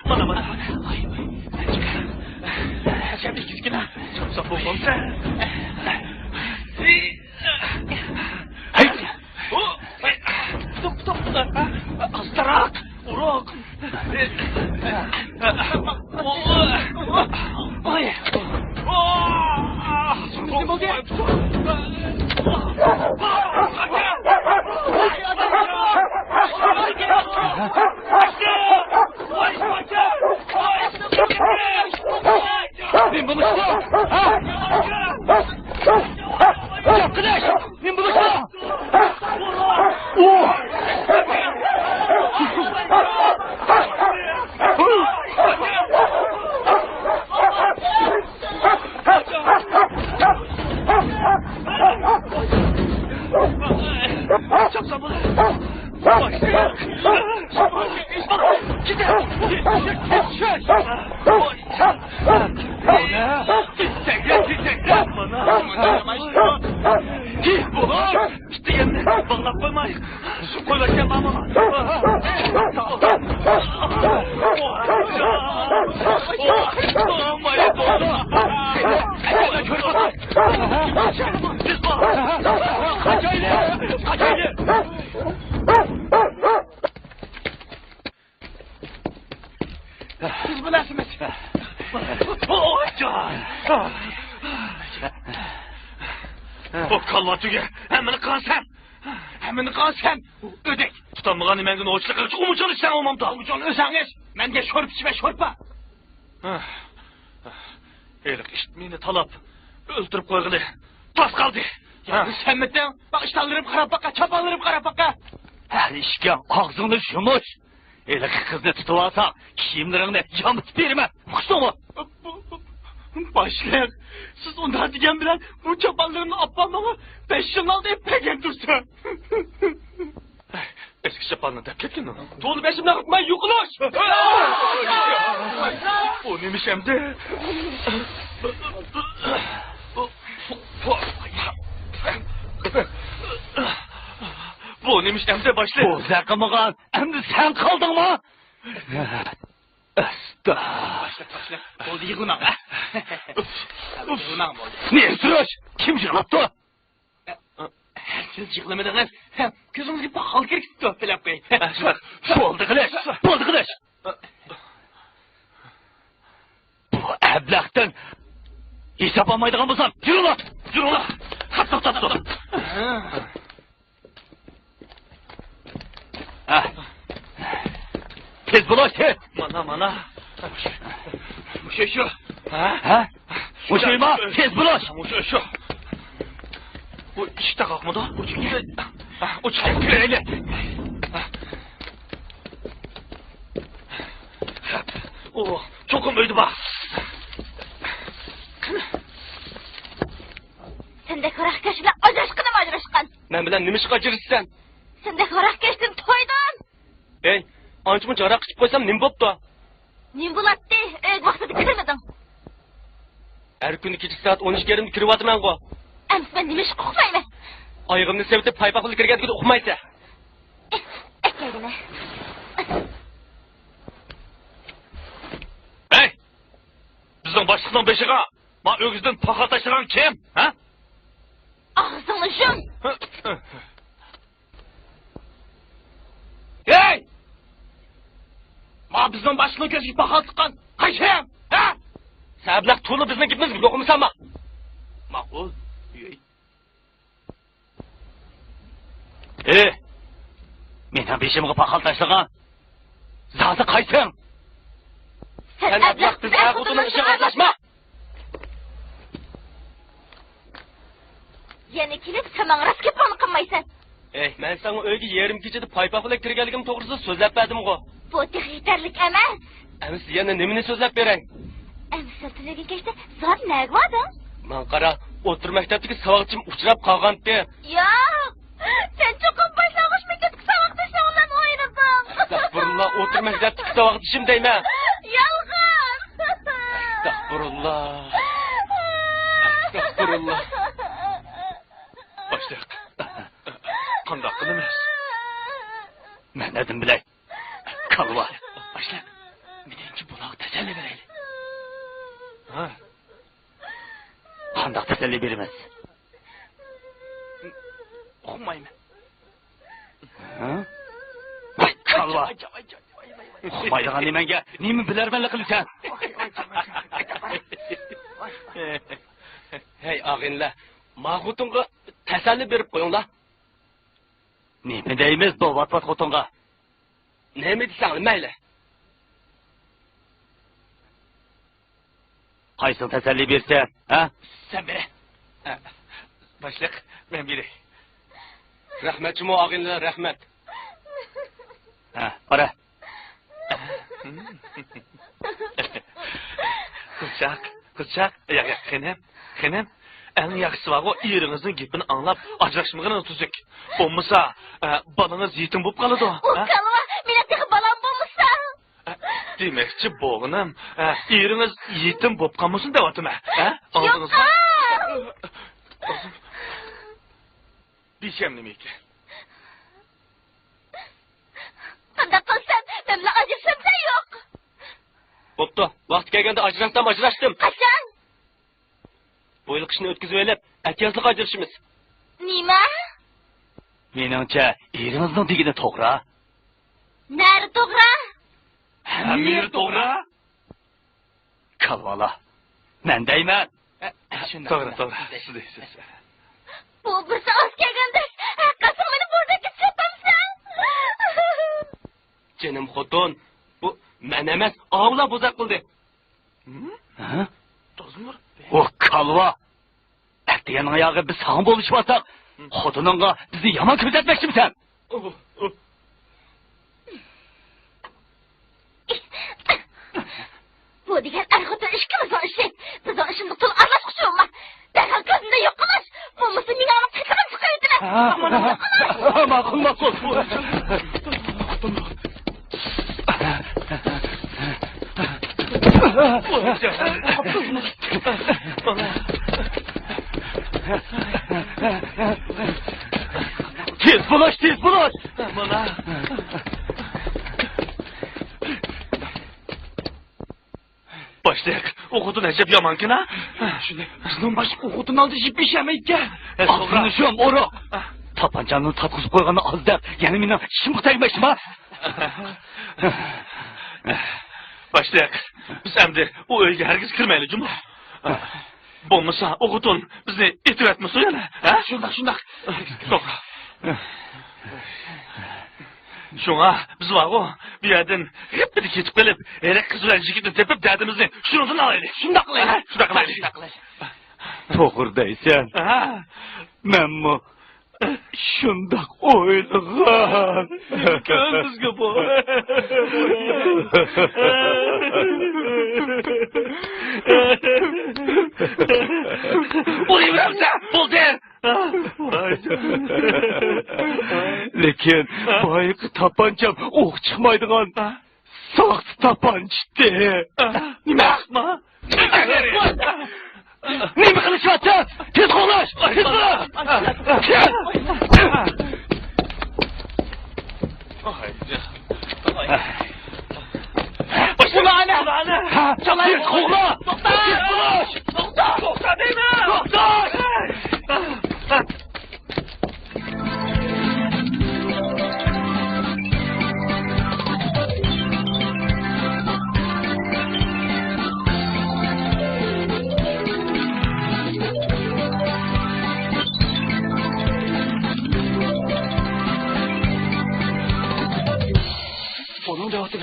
مانا، مانا، مانا. سەن چىق. سەن چىق. ساپ بولمامسەن. ھەي! توپ، توپ! ئاستىراق! ئۇرۇق! مەن بۇنى ئىشتىم! ھە؟ گەپ قىلىش! مەن بۇنى ئىشتىم! بىز بىلەسىمىز. بۇ كاللا تۈگە، ھەممىنى قىلغان سەن. ھەممىنى قىلغان سەن، ئۆدەك. تۇتالمىغان نېمەڭگە نوچىلىق قىلىپ، ئۇمۇچۇن ئىچسەڭ بولمامدۇ؟ ئۇمۇچۇن ئۆزەڭ ئىچ، مەنگە شورپا ئىچمە، شورپا. ھېلىقى ئىت مېنى تالاپ، ئۆلتۈرۈپ قويغىلى تاس قالدى. يا، سەنمىتىڭ؟ باق، ئىشتانلىرىم قاراپ باققا، چاپانلىرىم قاراپ باققا. ھەر ئىشكە ئاغزىڭنى يۇمۇش. ھېلىقى قىزنى تۇتۇۋالساڭ، كىيىملىرىڭنى يامىتىپ بېرىمەن. ئۇقتۇڭمۇ؟ باشلىق، سىز ئۇنداق دېگەن بىلەن بۇ چاپانلىرىمنى ئاپام ماڭا بەش يىلنىڭ ئالدى ئېلىپ بەرگەن تۇرسا. ئەسكى چاپاننى دەپ كەتكىنىڭ. تولا بېشىمنى ئاغرىتماي يوقىلىش! بۇ نېمە ئىش ئەمدى؟ بۇ نېمە ئىش ئەمدى، باشلىق؟ بۇ زەقىمىغان ئەمدى سەن قالدىڭمۇ؟ ئەستا. باشلىق، باشلىق. بولدى، يىغلىماڭ، ھە؟ يىغلىماڭ، بولدى. نېمە سۈرۈش؟ كىم يىغلاپتۇ؟ سىز يىغلىمىدىڭىز. كۆزىڭىزگە بىر خال كىرىپ كېتىپتۇ، بىلىپ قوي. بولدى قىلىش، بولدى قىلىش. بۇ ئەبلەختىن ھېساب ئالمايدىغان بولسام، يۈرۈڭلار، يۈرۈڭلار. خاپا تاپتۇق. ھە. تېز بولۇش، تېز. مانا، مانا. مۇشۇ، شۇ. ھە؟ ھە؟ مۇشۇما؟ تېز بولۇش. مۇشۇ، شۇ. بۇ ئىشىك تاقاقمىدۇ؟ ئۇ چىقتى. ھە، ئۇ چىقتى. كىرەيلى. ئۇ ئۇقۇم ئۆيدە بار. سەندەك ھاراقكەش بىلەن ئاجراشقىنىم ئاجراشقان. مەن بىلەن نېمە ئىشقا ئاجرىشىسەن؟ سەندەك ھاراقكەشتىن تويدۇم. ھەي، ئانچە-مۇنچە ھاراق ئىچىپ قويسام نېمە بوپتۇ؟ نېمە بولاتتى؟ ئۆيگە ۋاقتىدا كىرمىدىڭ. ھەر كۈنى كېچىكى سائەت ئون ئىككى يېرىمدە كىرىۋاتىمەنغۇ. ئەمىسە مەن نېمە ئىشقا ئۇقمايمەن؟ ئايىغىمنى سېۋىتىپ پايپاق بىلەن كىرگەندىكىن ئۇقمايسەن. ئەكەلگىنە. ھەي! بىزنىڭ باشلىقنىڭ بېشىغا ما ئۆگزىدىن پاخال تاشلىغان كىم؟ ھە؟ ئاغزىڭنى يۇم! ھەي! ما بىزنىڭ باشلىقنىڭ كۆزىگە پاخال تىققان قايسى؟ ھە؟ سەن ئەبلەخ تولا بىزنىڭ گېپىمىزگە يوقۇمسانما؟ ماقۇل. ھەي! مېنىڭ بېشىمغا پاخال تاشلىغان زادى قايسىڭ؟ سەن ئەبلەخ بىز ئەر خوتۇننىڭ ئىشىغا ئارىلاشما! يەنە كېلىپ سەن ماڭا راست گېپىڭنى قىلمايسەن. ھەي، مەن ساڭا ئۆيگە يېرىم كېچىدە پايپاق بىلەن كىرگەنلىكىم توغرىسىدا سۆزلەپ بەردىمغۇ؟ بۇ تېخى يېتەرلىك ئەمەس. ئەمىسە يەنە نېمىنى سۆزلەپ بېرەي؟ ئەمىسە سەن تۈنۈگۈن كەچتە زادى نەگە باردىڭ؟ ماڭا قارا، ئوتتۇرا مەكتەپتىكى ساۋاقدىشىم ئۇچراپ قالغانتى. ياق! سەن چوقۇم باشلانغۇچ مەكتەپتىكى ساۋاقدىشىڭ بىلەن ئوينىدىڭ. ئەستەغپۇرۇللا، ئوتتۇرا مەكتەپتىكى ساۋاقدىشىم دەيمەن. يالغان! ئەستەغپۇرۇللا. ئەستەغپۇرۇللا. باشلىق، قانداق قىلىمىز؟ مەن نەدىن بىلەي؟ كالۋا. باشلىق، مېنىڭچە بۇلارغا تەسەللى بېرەيلى. ھە؟ قانداق تەسەللى بېرىمىز؟ ئۇقمايمەن. ھە؟ ۋاي كالۋا. ئۇقمايدىغان نېمەڭگە نېمە بىلەرمەنلىك قىلىسەن؟ ھەي ئاغىنىلەر، ما خوتۇنغا تەسەللى بېرىپ قويۇڭلار. نېمە دەيمىز بۇ ۋات-ۋات خوتۇنغا؟ نېمە دېسەڭلار مەيلى. قايسىڭ تەسەللى بېرىسەن، ھە؟ سەن بېرە. باشلىق، مەن بېرەي. رەھمەت جۇمۇ ئاغىنىلەر، رەھمەت. ھە، بارە. قىزچاق، قىزچاق، ياق، ياق، خېنىم، خېنىم، ئەڭ ياخشىسى بارغۇ، ئېرىڭىزنىڭ گېپىنى ئاڭلاپ ئاجراشمىغىنىڭىز تۈزۈك. بولمىسا، ئە، بالىڭىز يېتىم بولۇپ قالىدۇ. ئۇ ھە؟ كالۋا، مېنىڭ تېخى بالام بولمىسا. ئە، دېمەكچى بولغىنىم، ئە، ئېرىڭىز يېتىم بولۇپ قالمىسۇن دەۋاتىمەن. ھە؟ ئاڭلىدىڭىزمۇ؟ يوقا! بېشىم نېمە ئىكەن؟ قانداق قىلسام، مەن بىلەن ئاجرىشامسەن يوق؟ بوپتۇ، ۋاقتى كەلگەندە ئاجراشسام ئاجراشتىم. قاچان؟ بۇ يىل قىشنى ئۆتكۈزۈۋېلىپ، ئەتىيازلىق ئاجرىشىمىز. نېمە؟ مېنىڭچە، ئېرىڭىزنىڭ دېگىنى توغرا. نەدە توغرا؟ ھەممە يېرى توغرا. كالۋالا، مەن دەيمەن. توغرا، توغرا، سىز دەيسىز. بۇ بىرسى ئاز كەلگەندەك، ھەققاسىڭ مېنى بوزەككە چېتەمسەن؟ جېنىم خوتۇن، بۇ مەن ئەمەس، ئاۋۇلار بوزەك قىلدى. ھە؟ ئۇ كالۋا! ئەتىگەننىڭ ئاياغى بىز ساڭا بولۇشۇۋاتساق، خوتۇنۇڭغا بىزنى يامان كۆرسەتمەكچىمىسەن؟ بۇ دېگەن ئەر-خوتۇن ئىككىمىزنىڭ ئىشى. بىزنىڭ ئىشىمىزغا تولا ئارىلاشقۇچى بولما. دەرھال كۆزۈمدىن يوقىلاش. بولمىسا مېنىڭ ئاڭلىق تېخىمۇ چىقىۋېتىمەن. ماقۇل، ماقۇل. تېز بولۇش، تېز بولۇش! باشلىق، ئۇ خوتۇن ئەجەب يامانكەن ھە. شۇنداق. بىزنىڭ باشلىق ئۇ خوتۇن ئالدىدا يېپى يېشەلمەيدىكەن. ئاغزىنى يۇم، ئورۇق. تاپانچامنى تارتقۇزۇپ قويغىنى ئاز دەپ، يەنە مېنىڭ چىشىمغا تەگمەكچىما؟ باشلىق، بىز ئەمدى ئۇ ئۆيگە ھەرگىز كىرمەيلى جۇمۇ. بولمىسا ئۇ خوتۇن بىزنى ئېتىۋەتمىسۇن يەنە، ھە؟ شۇنداق، شۇنداق. توغرا. شۇڭا بىز بارغۇ، بۇ يەردىن غىپپىدە كېتىپ قېلىپ، ھېلىقى قىز بىلەن يىگىتنى تېپىپ، دەردىمىزنى شۇنىڭدىن ئالايلى. شۇنداق قىلايلى. ھە؟ شۇنداق قىلايلى. شۇنداق قىلايلى. توغرا دەيسەن. ھە. مەنمۇ شۇنداق ئويلىغان. كۆڭلىڭىزگە بۇ. ئۇرۇۋېرىڭ، بولدى. لېكىن بايىقى تاپانچام ئوق چىقمايدىغان ساختا تاپانچىتى. نېمە؟ نېمە قىلىشىۋاتىسەن؟ تېز قوغلاش! تېز قوغلاش! باشلىما ئانا! تېز قوغلا! توختا! تېز قوغلاش! توختا! توختا دەيمەن! توختا! بۇنىڭ جاۋابى.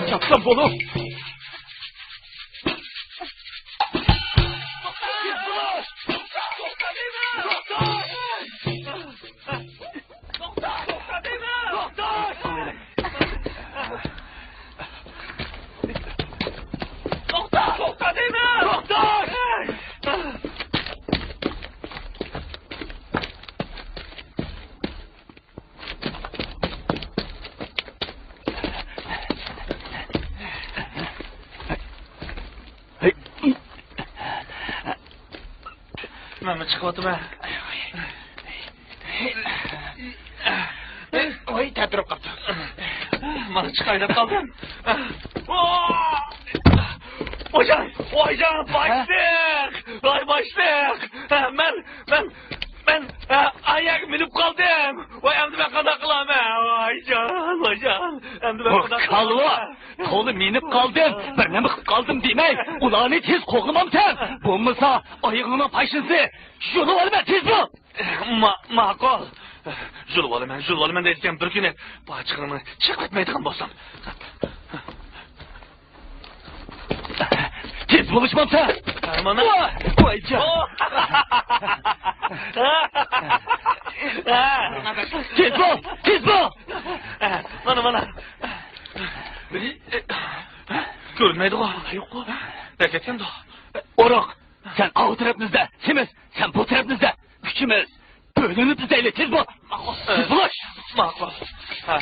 چاپسان بولۇڭ. توختا! توختا دەيمەن! توختا! توختا! توختا دەيمەن! توختا! مەنمۇ چىقىۋاتىمەن. ۋاي، تەتۈرۈپ قاپتۇ. مانا چىقاي دەپ قالدىم. ۋايجان، ۋايجان، باشلىق! ۋاي، باشلىق! مەن، مەن، مەن ئايەگە مىنىپ قالدىم. ۋاي، ئەمدى مەن قانداق قىلارمەن؟ ۋايجان، ۋايجان، ئەمدى مەن قانداق قىلارمەن؟ قولى مىنىپ قالدىم، بىر نېمە قىلىپ قالدىم دېمەي، ئۇلارنى تېز قوغلىمامسەن؟ بولمىسا ئايىغىڭنىڭ پاشنىسى يۇلۇۋالىمەن، تېز بول! ما-، ماقۇل. يۇلۇۋالىمەن، يۇلۇۋالىمەن دەيدىكەن، بىر كۈنى پاچىقىڭنى چىقىۋەتمەيدىغان بولسام. تېز بولۇشمامسەن؟ مانا. ۋايجان. تېز بول، تېز بول! مانا، مانا. كۆرۈنمەيدىغۇ. يوققۇ. نەگە كەتكەندۇ؟ ئورۇق، سەن ئاۋۇ تەرەپنى ئىزدە، سېمىز، سەن بۇ تەرەپنى ئىزدە. ئۈچىمىز بۆلۈنۈپ ئىزدەيلى، تېز بول. ماقۇل. تېز بول. ماقۇل. ھە.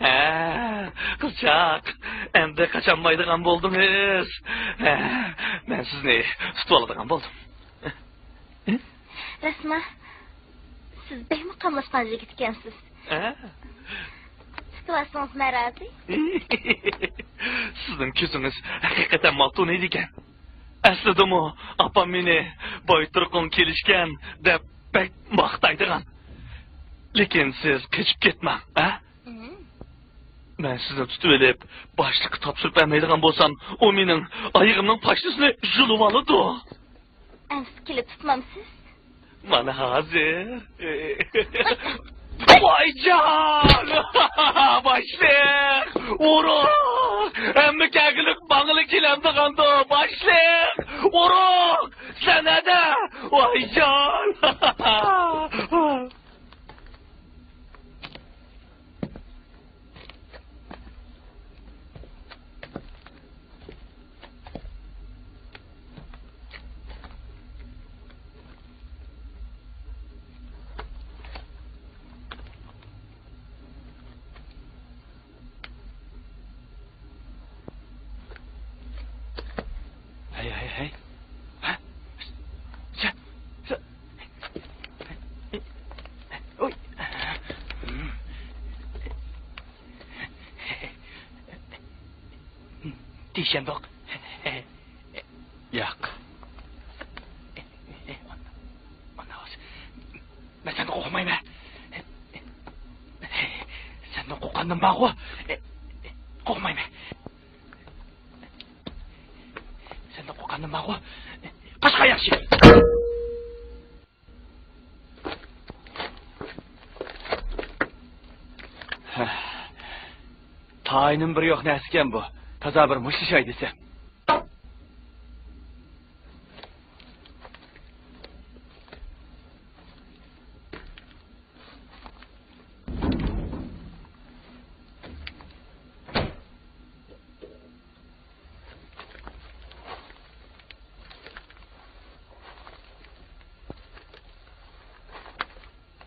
ھە، قىزچاق، ئەمدى قاچالمايدىغان بولدىڭىز. ھە، مەن سىزنى تۇتۇۋالىدىغان بولدۇم. راستما؟ سىز بەكمۇ قاملاشقان يىگىت ئىكەنسىز. ھە؟ تۇتۇۋالسىڭىز مەن رازى. سىزنىڭ كۆزىڭىز ھەقىقەتەن ماتۇنىيدىكەن. ئەسلىدىمۇ ئاپام مېنى بايتۇرقۇڭ كېلىشكەن دەپ بەك ماختايدىغان. لېكىن سىز قېچىپ كەتمەڭ، ھە؟ مەن سىزنى تۇتۇۋېلىپ، باشلىققا تاپشۇرۇپ بەرمەيدىغان بولسام، ئۇ مېنىڭ ئايىغىمنىڭ پاشنىسىنى يۇلۇۋالىدۇ. ئەمسە كېلىپ تۇتمامسىز؟ مانا ھازىر. ۋايجان! باشلىق! ئۇرۇق! ھەممە كەلگۈلۈك ماڭىلا كېلەمدىغاندۇ، باشلىق! ئۇرۇق! سەن نەدە؟ ۋايجان! ھەي، ھەي، ھەي. ھە؟ سە-، سە-، ئوي. دېيىشەمدۇق؟ ياق. مەن سەندىن قورقمايمەن. سەندىن قورققانلىرىم بارغۇ. قورقمايمەن. سەندىن قورققانلىرىم بارغۇ. قاچقان ياخشى. تايىنىمۇ بىر يوق نەرسىكەن بۇ. تازا بىر مۇشتلىشاي دېسەم.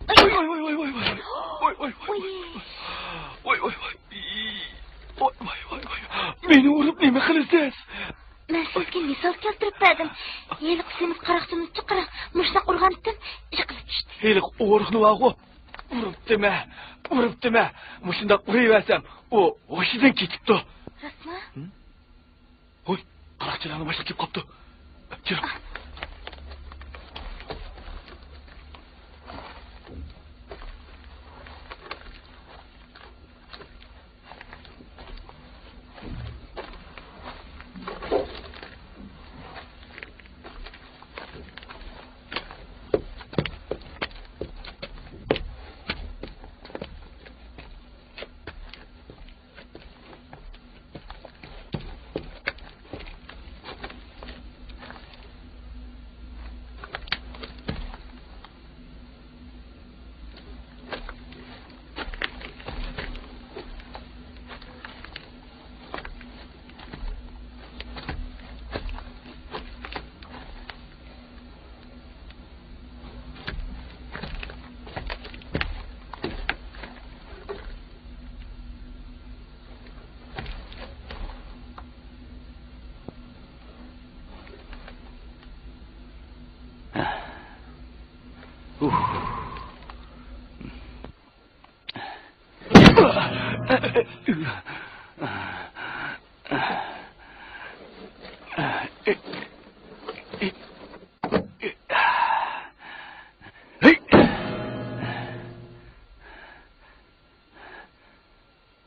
ۋاي، ۋاي، ۋاي، ۋاي. ۋاي، ۋاي، ۋاي، ۋاي. ۋاي، ۋاي، ۋاي. ۋاي، ۋاي، ۋاي، ۋاي. مېنى ئۇرۇپ نېمە قىلىسىز؟ مەن سىزگە مىسال كەلتۈرۈپ بەردىم. ھېلىقى سېمىز قاراقچىنى چىقىرىپ، مۇشۇنداق ئۇرغانتىم يىقىلىپ چۈشتى. ھېلىقى ئورۇقنى بارغۇ. ئۇرۇپتىمە، ئۇرۇپتىمە. مۇشۇنداق ئۇرۇۋەرسەم، ئۇ ھوشىدىن كېتىپتۇ. راستمۇ؟ ھە؟ ھوي، قاراقچىلارنىڭ باشلىقى كېلىپ قاپتۇ. جۈر.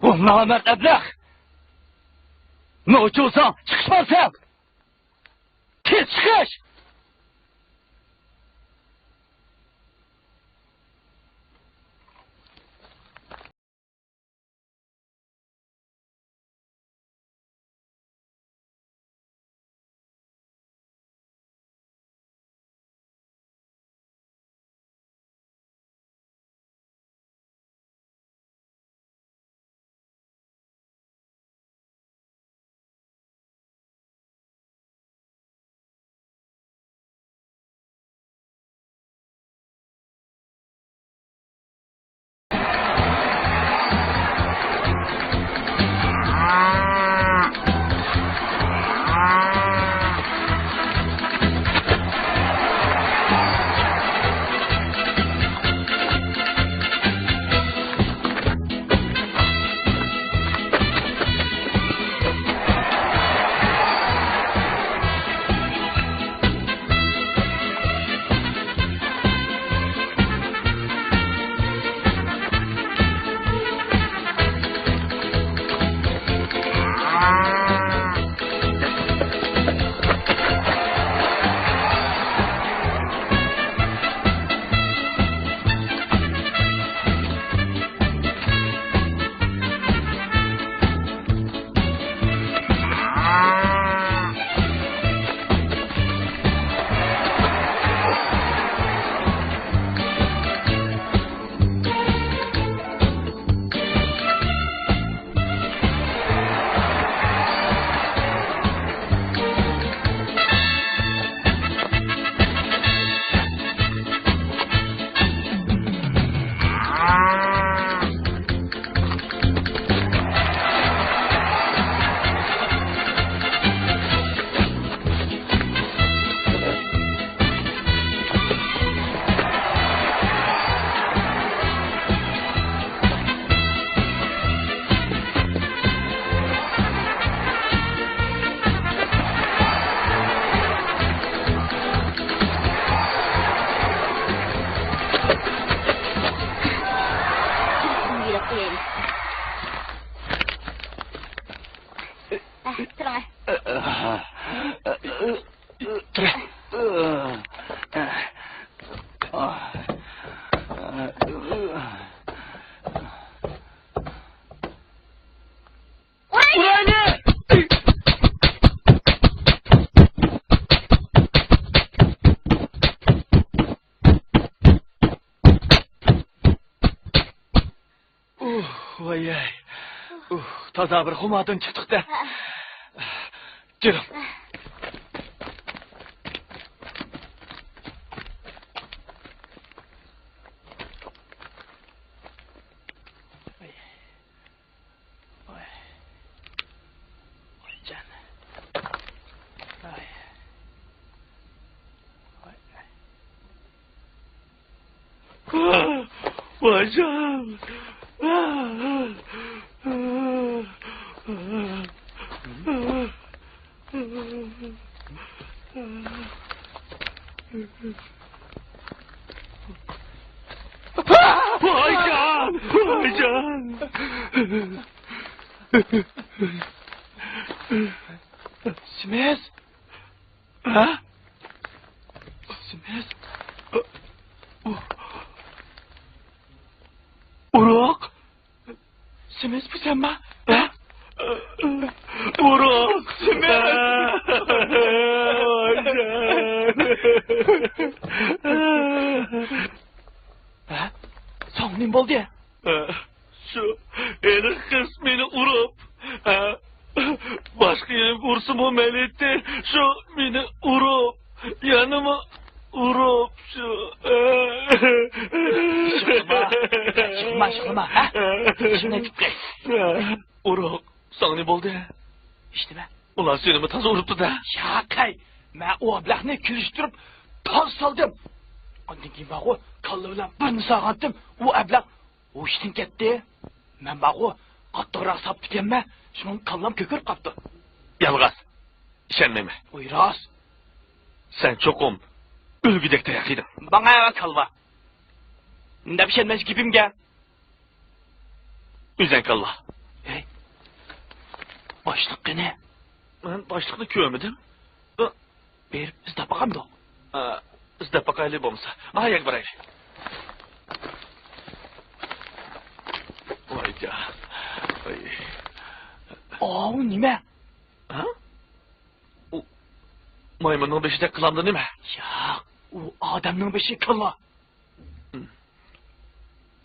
بۇ نامەرد ئەبلەخ! نوچى بولساڭ، چىقىش بار سەن! تېز چىقىش! ۋاي، ئۇھ، تازا بىر خۇماردىن چىقتۇق-دە. جۈرۈڭ. ۋاي. ۋاي جان. ۋاي. ۋاي. ۋاي جان. ۋايجان! ۋايجان! سىمىز! ھە؟ سىمىز! ئۇرۇق! سىمىز، بۇ سەنما؟ ھە؟ ئۇرۇق، سىمىز! ھە؟ ساڭا نېمە بولدى؟ شۇ ھېلىقى قىز مېنى ئۇرۇپ، باشقا يېرىمگە ئۇرسىمۇ مەيلى ئىدى، شۇ مېنى ئۇرۇپ، يەنىمۇ ئۇرۇپ، شۇ. يىغلىما، يىغلىما، يىغلىما، ھە؟ ئىچىڭنى ئېيتىپ قوي. ئۇرۇق، ساڭا نېمە بولدى؟ ھېچنېمە. ئۇلار سېنىمۇ تازا ئۇرۇپتۇ-دە. شاقەي، مەن ئۇ ئەبلەخنى كۈلۈشتۈرۈپ تاز سالدىم. ئاندىن كېيىن بارغۇ، كاللا بىلەن بىرنى سالغانتىم، ئۇ ئەبلەخ ھوشىدىن كەتتى. مەن بارغۇ، قاتتىقراق ساپتىكەنمەن، شۇڭا كاللام كۆكىرىپ قاپتۇ. يالغاز. ئىشەنمەيمەن. ۋاي راست. سەن چوقۇم ئۆلگۈدەك تاياق يېدىڭ. ماڭا كاللا. نېمە دەپ ئىشەنمەيسىز گېپىمگە؟ ئۆزۈڭ كاللا. ھەي. باشلىق قېنى؟ مەن باشلىقنى كۆرمىدىم. بېرىپ ئىزدەپ باقامدۇق؟ ئىزدەپ باقايلى بولمىسا. ئايەگە بارايلى. ۋايجان. ۋاي. ئاۋۇ نېمە؟ ھە؟ ئۇ مايمۇننىڭ بېشىدەك قىلامدۇ نېمە؟ ياق، ئۇ ئادەمنىڭ بېشى كاللا.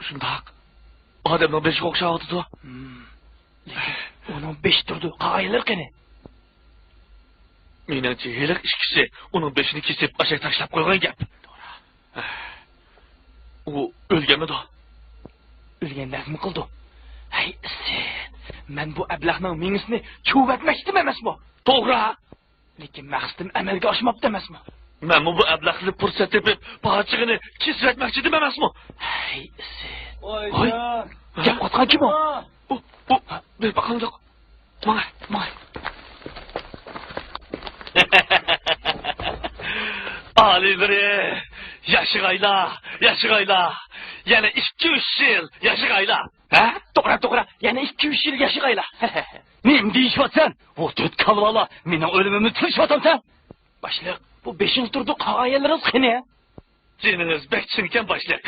شۇنداق. ئادەمنىڭ بېشىغا ئوخشاۋاتىدۇ. لېكىن ئۇنىڭ بېشى تۇرىدۇ، قالغان يەرلىرى قېنى؟ مېنىڭچە، ھېلىقى ئىككىسى ئۇنىڭ بېشىنى كېسىپ، ئاشاق تاشلاپ قويغان گەپ. ئۇ ئۆلگەنمىدۇ؟ ئۆلگەندەكمۇ قىلىدۇ. ھەي، ئىسىت، مەن بۇ ئەبلەخنىڭ مېڭىسىنى چۇۋۇۋەتمەكچىدىم ئەمەسمۇ؟ توغرا. لېكىن مەقسىتىم ئەمەلگە ئاشماپتۇ ئەمەسمۇ؟ مەنمۇ بۇ ئەبلەخنى پۇرسەت تېپىپ، پارچىقىنى كېسىۋەتمەكچىدىم ئەمەسمۇ؟ ھەي، ئىسىت. ۋاي، ھوي. جان. گەپ قاتقان كىم ئۇ؟ ئۇ، ئۇ، بىر باقايلۇق. ماڭاي، ماڭاي. ئالىيلىرى، ياشىغايلا، ياشىغايلا. يەنە ئىككى، ئۈچ يىل ياشىغايلا. ھە؟ توغرا، توغرا. يەنە ئىككى، ئۈچ يىل ياشىغايلا. نېمە دېيىشىۋاتىسەن؟ ۋۇ تۆت كالۋالا مېنىڭ ئۆلۈمۈمنى تىلىشىۋاتامسەن؟ باشلىق، بۇ بېشىڭىز تۇرىدۇ، قالغان يەرلىرىڭىز قېنى؟ جېنىڭىز بەك چىڭكەن، باشلىق.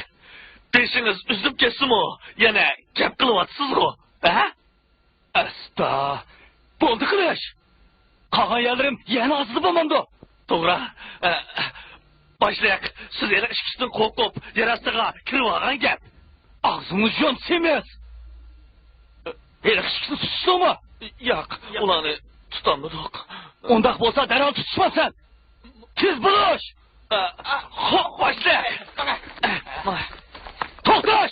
بېشىڭىز ئۈزۈلۈپ كەتسىمۇ، يەنە گەپ قىلىۋاتىسىزغۇ، ھە؟ ئەستا! بولدى قىلىش! قالغان يەرلىرىم يەنە ئازىدى بولمامدۇ؟ توغرا. ئە، باشلىق، سىز ھېلىقى ئىككىسىدىن قورقۇپ، يەر ئاستىغا كىرىۋالغان گەپ. ئاغزىڭنى يۇم، سېمىز! ھېلىقى ئىككىسىنى تۇتۇشتۇڭمۇ؟ ياق، ئۇلارنى تۇتالمىدۇق. ئۇنداق بولسا، دەرھال تۇتۇشمامسەن! تېز بولۇش! ئە، ئە، خوپ، باشلىق! توختاش!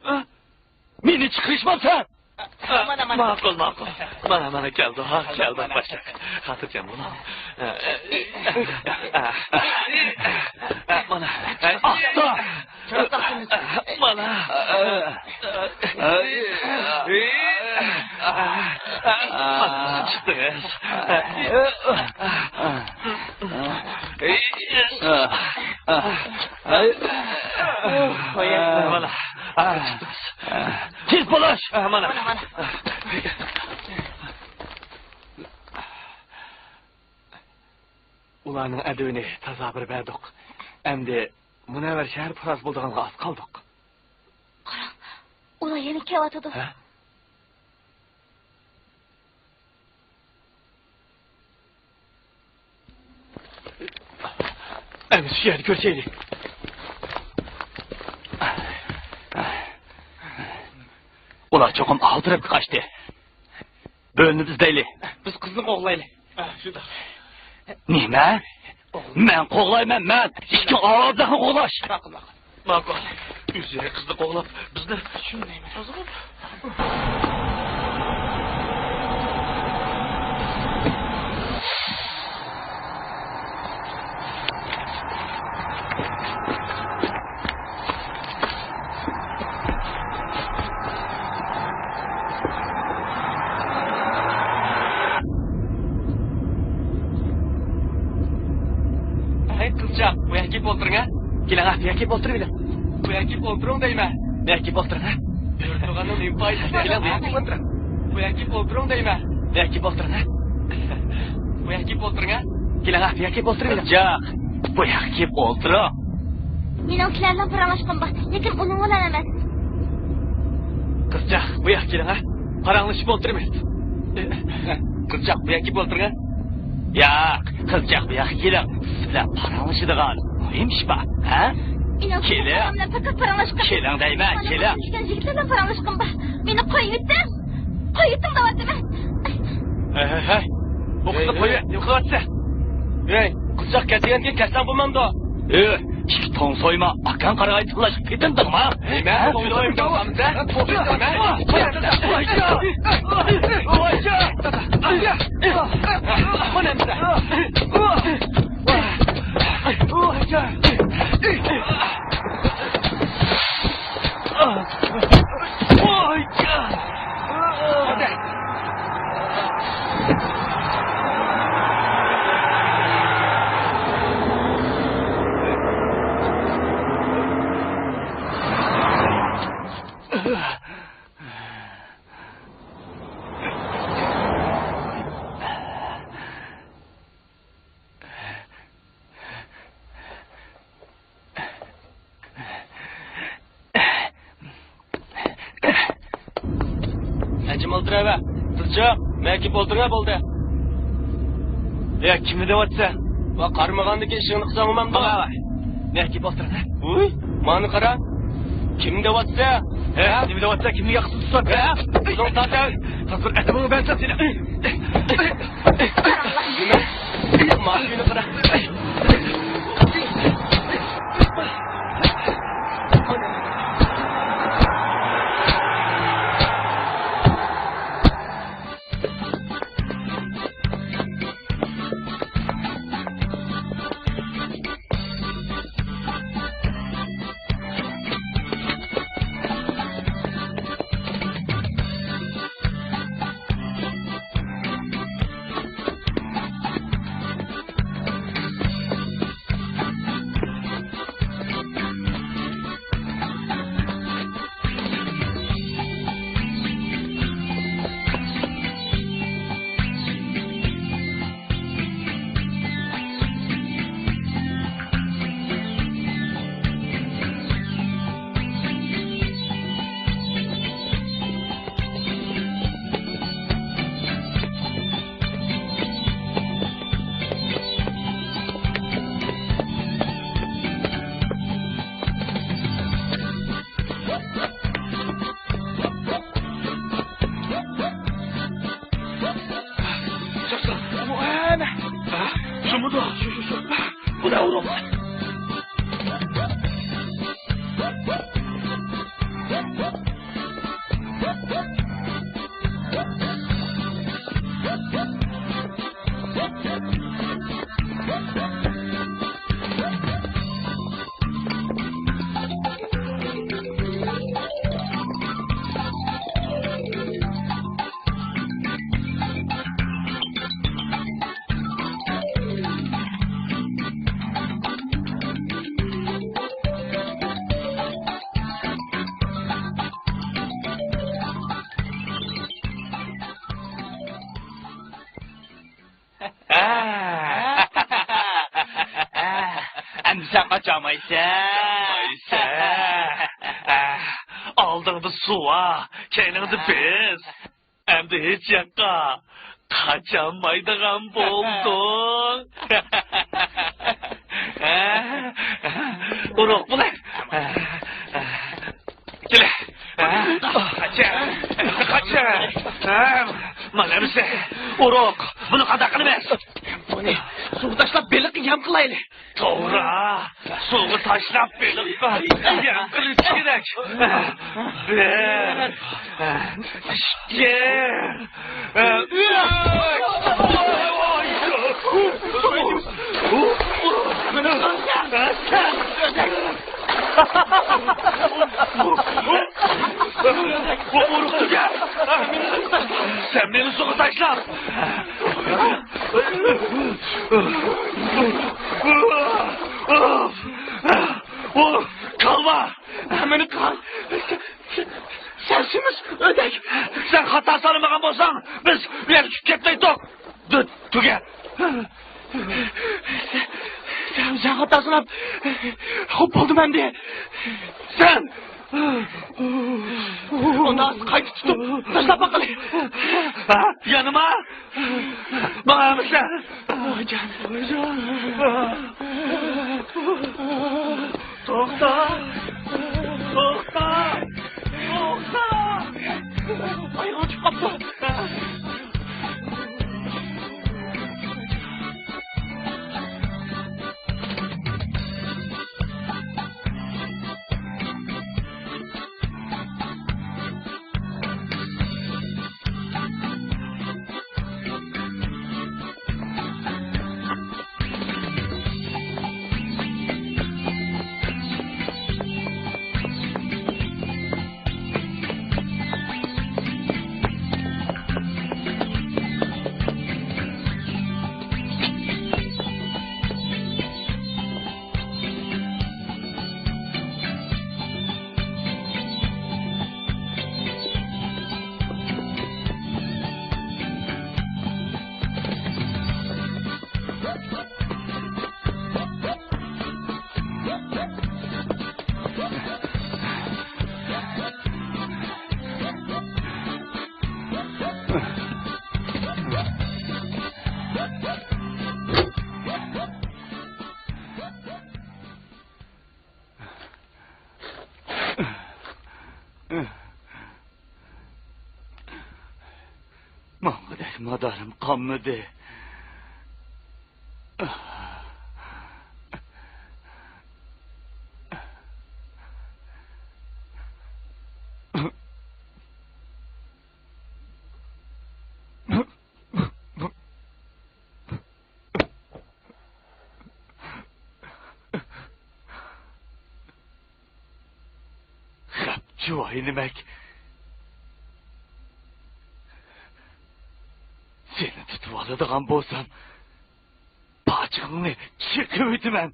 ئە؟ مېنى چىقىرىشمامسەن؟ مانا، مانا. ماقۇل، ماقۇل. مانا، مانا كەلدى، ھا، كەلدى، باشلىق. خاتىرجەم بولۇڭ. مانا. ئاستا. مانا. مانا، چىقتىڭىز. مانا. تېز بولۇش! مانا. ئۇلارنىڭ ئەدىۋىنى تازا بىر بەردۇق. ئەمدى مۇنەۋۋەر شەھەر پۇراز بولىدىغانغا ئاز قالدۇق. قاراڭ، ئۇلار يەنە كېلىۋاتىدۇ. ھە؟ ئەمدى شۇ يەردە كۆرۈشەيلى. ئۇلار چوقۇم ئالدىراپ قاچتى. بۆلۈنۈپ ئىزدەيلى. بىز قىزنى قوغلايلى. ھە، شۇنداق. نېمە؟ مەن قوغلايمەن، مەن. ئىككى ئازاقنى قوغلاش. ماقۇل، ماقۇل. ماقۇل. ئۆزى قىزنى قوغلاپ، بىزنى شۇندايمەن. ھەي، قىزچاق، بۇ يەرگە كېلىپ ئولتۇرۇڭ، ھە؟ كېلىڭ، ھە، بۇ يەرگە كېلىپ ئولتۇرۇۋېلىڭ. بۇ يەرگە كېلىپ ئولتۇرۇڭ دەيمەن. بۇ يەرگە كېلىپ ئولتۇرۇڭ، ھە؟ ئۆرە تۇرغاننىڭ نېمە پايدىسى بار؟ كېلىڭ، بۇ يەرگە كېلىپ ئولتۇرۇڭ. بۇ يەرگە كېلىپ ئولتۇرۇڭ دەيمەن. بۇ يەرگە كېلىپ ئولتۇرۇڭ، ھە؟ بۇ يەرگە كېلىپ ئولتۇرۇڭ، ھە؟ كېلىڭ، ھە، بۇ يەرگە كېلىپ ئولتۇرۇۋېلىڭ. قىزچاق، بۇ يەرگە كېلىپ ئولتۇرۇڭ. مېنىڭ كىشىلەر بىلەن پاراڭلاشقۇم بار، لېكىن ئۇنىڭ بىلەن ئەمەس. قىزچاق، بۇ ياققا كېلىڭ، ھە؟ پاراڭلىشىپ ئولتۇرىمىز. قىزچاق، بۇ ياققا كېلىپ ئولتۇرۇڭ، ھە؟ ياق، قىزچاق، بۇ ياققا كېلىڭ. سىز بىلەن پاراڭلىشىدىغان مۇھىم ئىش بار، ھە؟ ئىناق، كېلىڭ. ئاپام بىلەن پەقەت پاراڭلاشقان. كېلىڭ دەيمەن، مانا كېلىڭ. بۇ يىگىتلەر بىلەن پاراڭلاشقان بار. مېنى قويۇۋېتىڭ. قويۇۋېتىڭ دەۋاتىمەن. ھەي، ھەي، ھەي. بۇ قىزنى قويۇۋەت، نېمە قىلىۋاتىسەن؟ ھەي، قىزچاق كەتكەندىن كېيىن كەتسەڭ بولمامدۇ؟ ئېي، ئىككى توڭ سويما، ئاكاڭ قارىغاي تىللاشقا پېتىندىڭما؟ نېمە؟ ھە؟ توڭ سويما، توڭ سويما. ئەجىم ئولتۇرۇۋەر. قىزچاق، مەن كېلىپ ئولتۇرۇۋەر بولدى. يا، كىمنى دەۋاتىسەن؟ ۋا، قارىمىغاندىكىن ئىشىڭنى قىلساڭ بولمامدۇ؟ ماڭا ئاۋاي. مەن كېلىپ ئولتۇرۇۋەر. ۋۇي، ماڭا قارا. كىمنى دەۋاتىسەن؟ ھە؟ نېمە دەۋاتىسەن؟ كىمنى ياقسىز تۇتسام؟ ھە؟ ئۇزۇن تارتىۋەر. ھازىر ئەدىبىڭنى بەرسەم سېنى. نېمە؟ ماڭا كۈنى قارا. شۇمىدۇ؟ شۇ، شۇ، شۇ. بۇ نە ئۇرۇق؟ ئەمدى سەن قاچالمايسەن. قاچالمايسەن. ئالدىڭدا سۇ بار، كەينىڭدە بىز. ئەمدى ھېچ ياققا قاچالمايدىغان بولدۇڭ. ئۇرۇق بۇلار. كېلە. قاچا. ھە، مانا ئەمىسە، ئۇرۇق، بۇنى قانداق قىلىمىز؟ بۇنى سۇغا تاشلاپ بېلىققا يەم قىلايلى. توغرا، سۇغا تاشلاپ بېلىققا يەم قىلىش كېرەك. بىر، ئىككى، ئۈچ. بۇ ئۇرۇق تۈگەل. سەن مېنى سۇغا تاشلا. ئۇ كالۋا. مېنى قال. سەن سېمىز ئۆدەك. سەن خاتا سانىمىغان بولساڭ، بىز ئۇ يەردە چۈشۈپ كەتمەيتتۇق. دۈت، تۈگە. سەن، سەن خاتا ساناپ. خوپ، بولدۇم ئەمدى. سەن. ئۇنى قايتا تۇتۇپ تاشلاپ باقىلى. ھە؟ يەنىما؟ ماڭامسەن؟ ۋايجان، ۋايجان. توختا! توختا! توختا! ئايىغىڭ چىقىپ قاپتۇ. ماڭغۇدەك مادارىم قالمىدى. خەپ جۇۋايىنىمەك. سېنى تۇتۇۋالىدىغان بولسام، پاچىقىڭنى چېقىۋېتىمەن.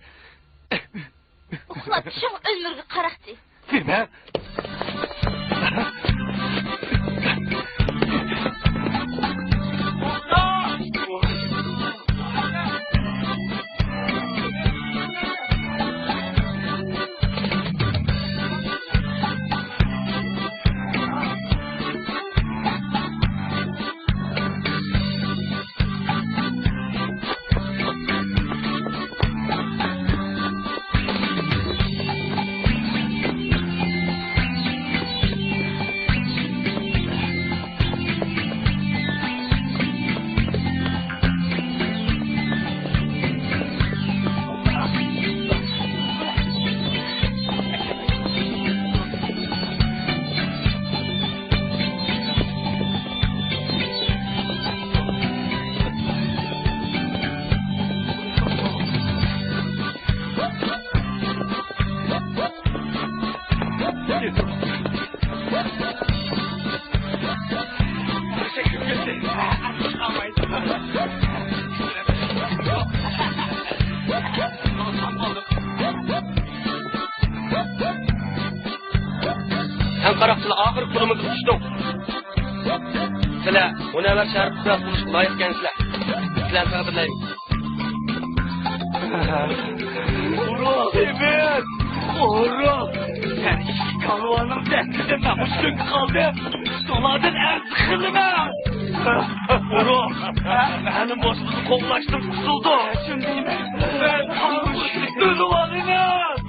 ئۇخلاپ چىڭ ئۆمۈرگە قاراقتى. نېمە؟ سەن قاراقچىلار ئاخىرى قولىمىزغا چۈشتۈڭ. سىلەر مۇنەۋۋەر شەرىپكە بولۇشقا لايىق ئىكەنسىلەر. سىلەرنى تەقدىرلەيمىز. ئۇرۇق! سېمىز! ئۇرۇق! سەن ئىككى كالۋانىڭ دەستىدە مەن مۇشۇ كۈنگە قالدىم. شۇلاردىن ئەرز قىلىمەن! ئۇرۇق! مەلۇم بولسا بىزنى قوغلاشتىن قۇتۇلدۇق. شۇنداق. مەن قالمىشىپ ئۆلۈۋالىمەن!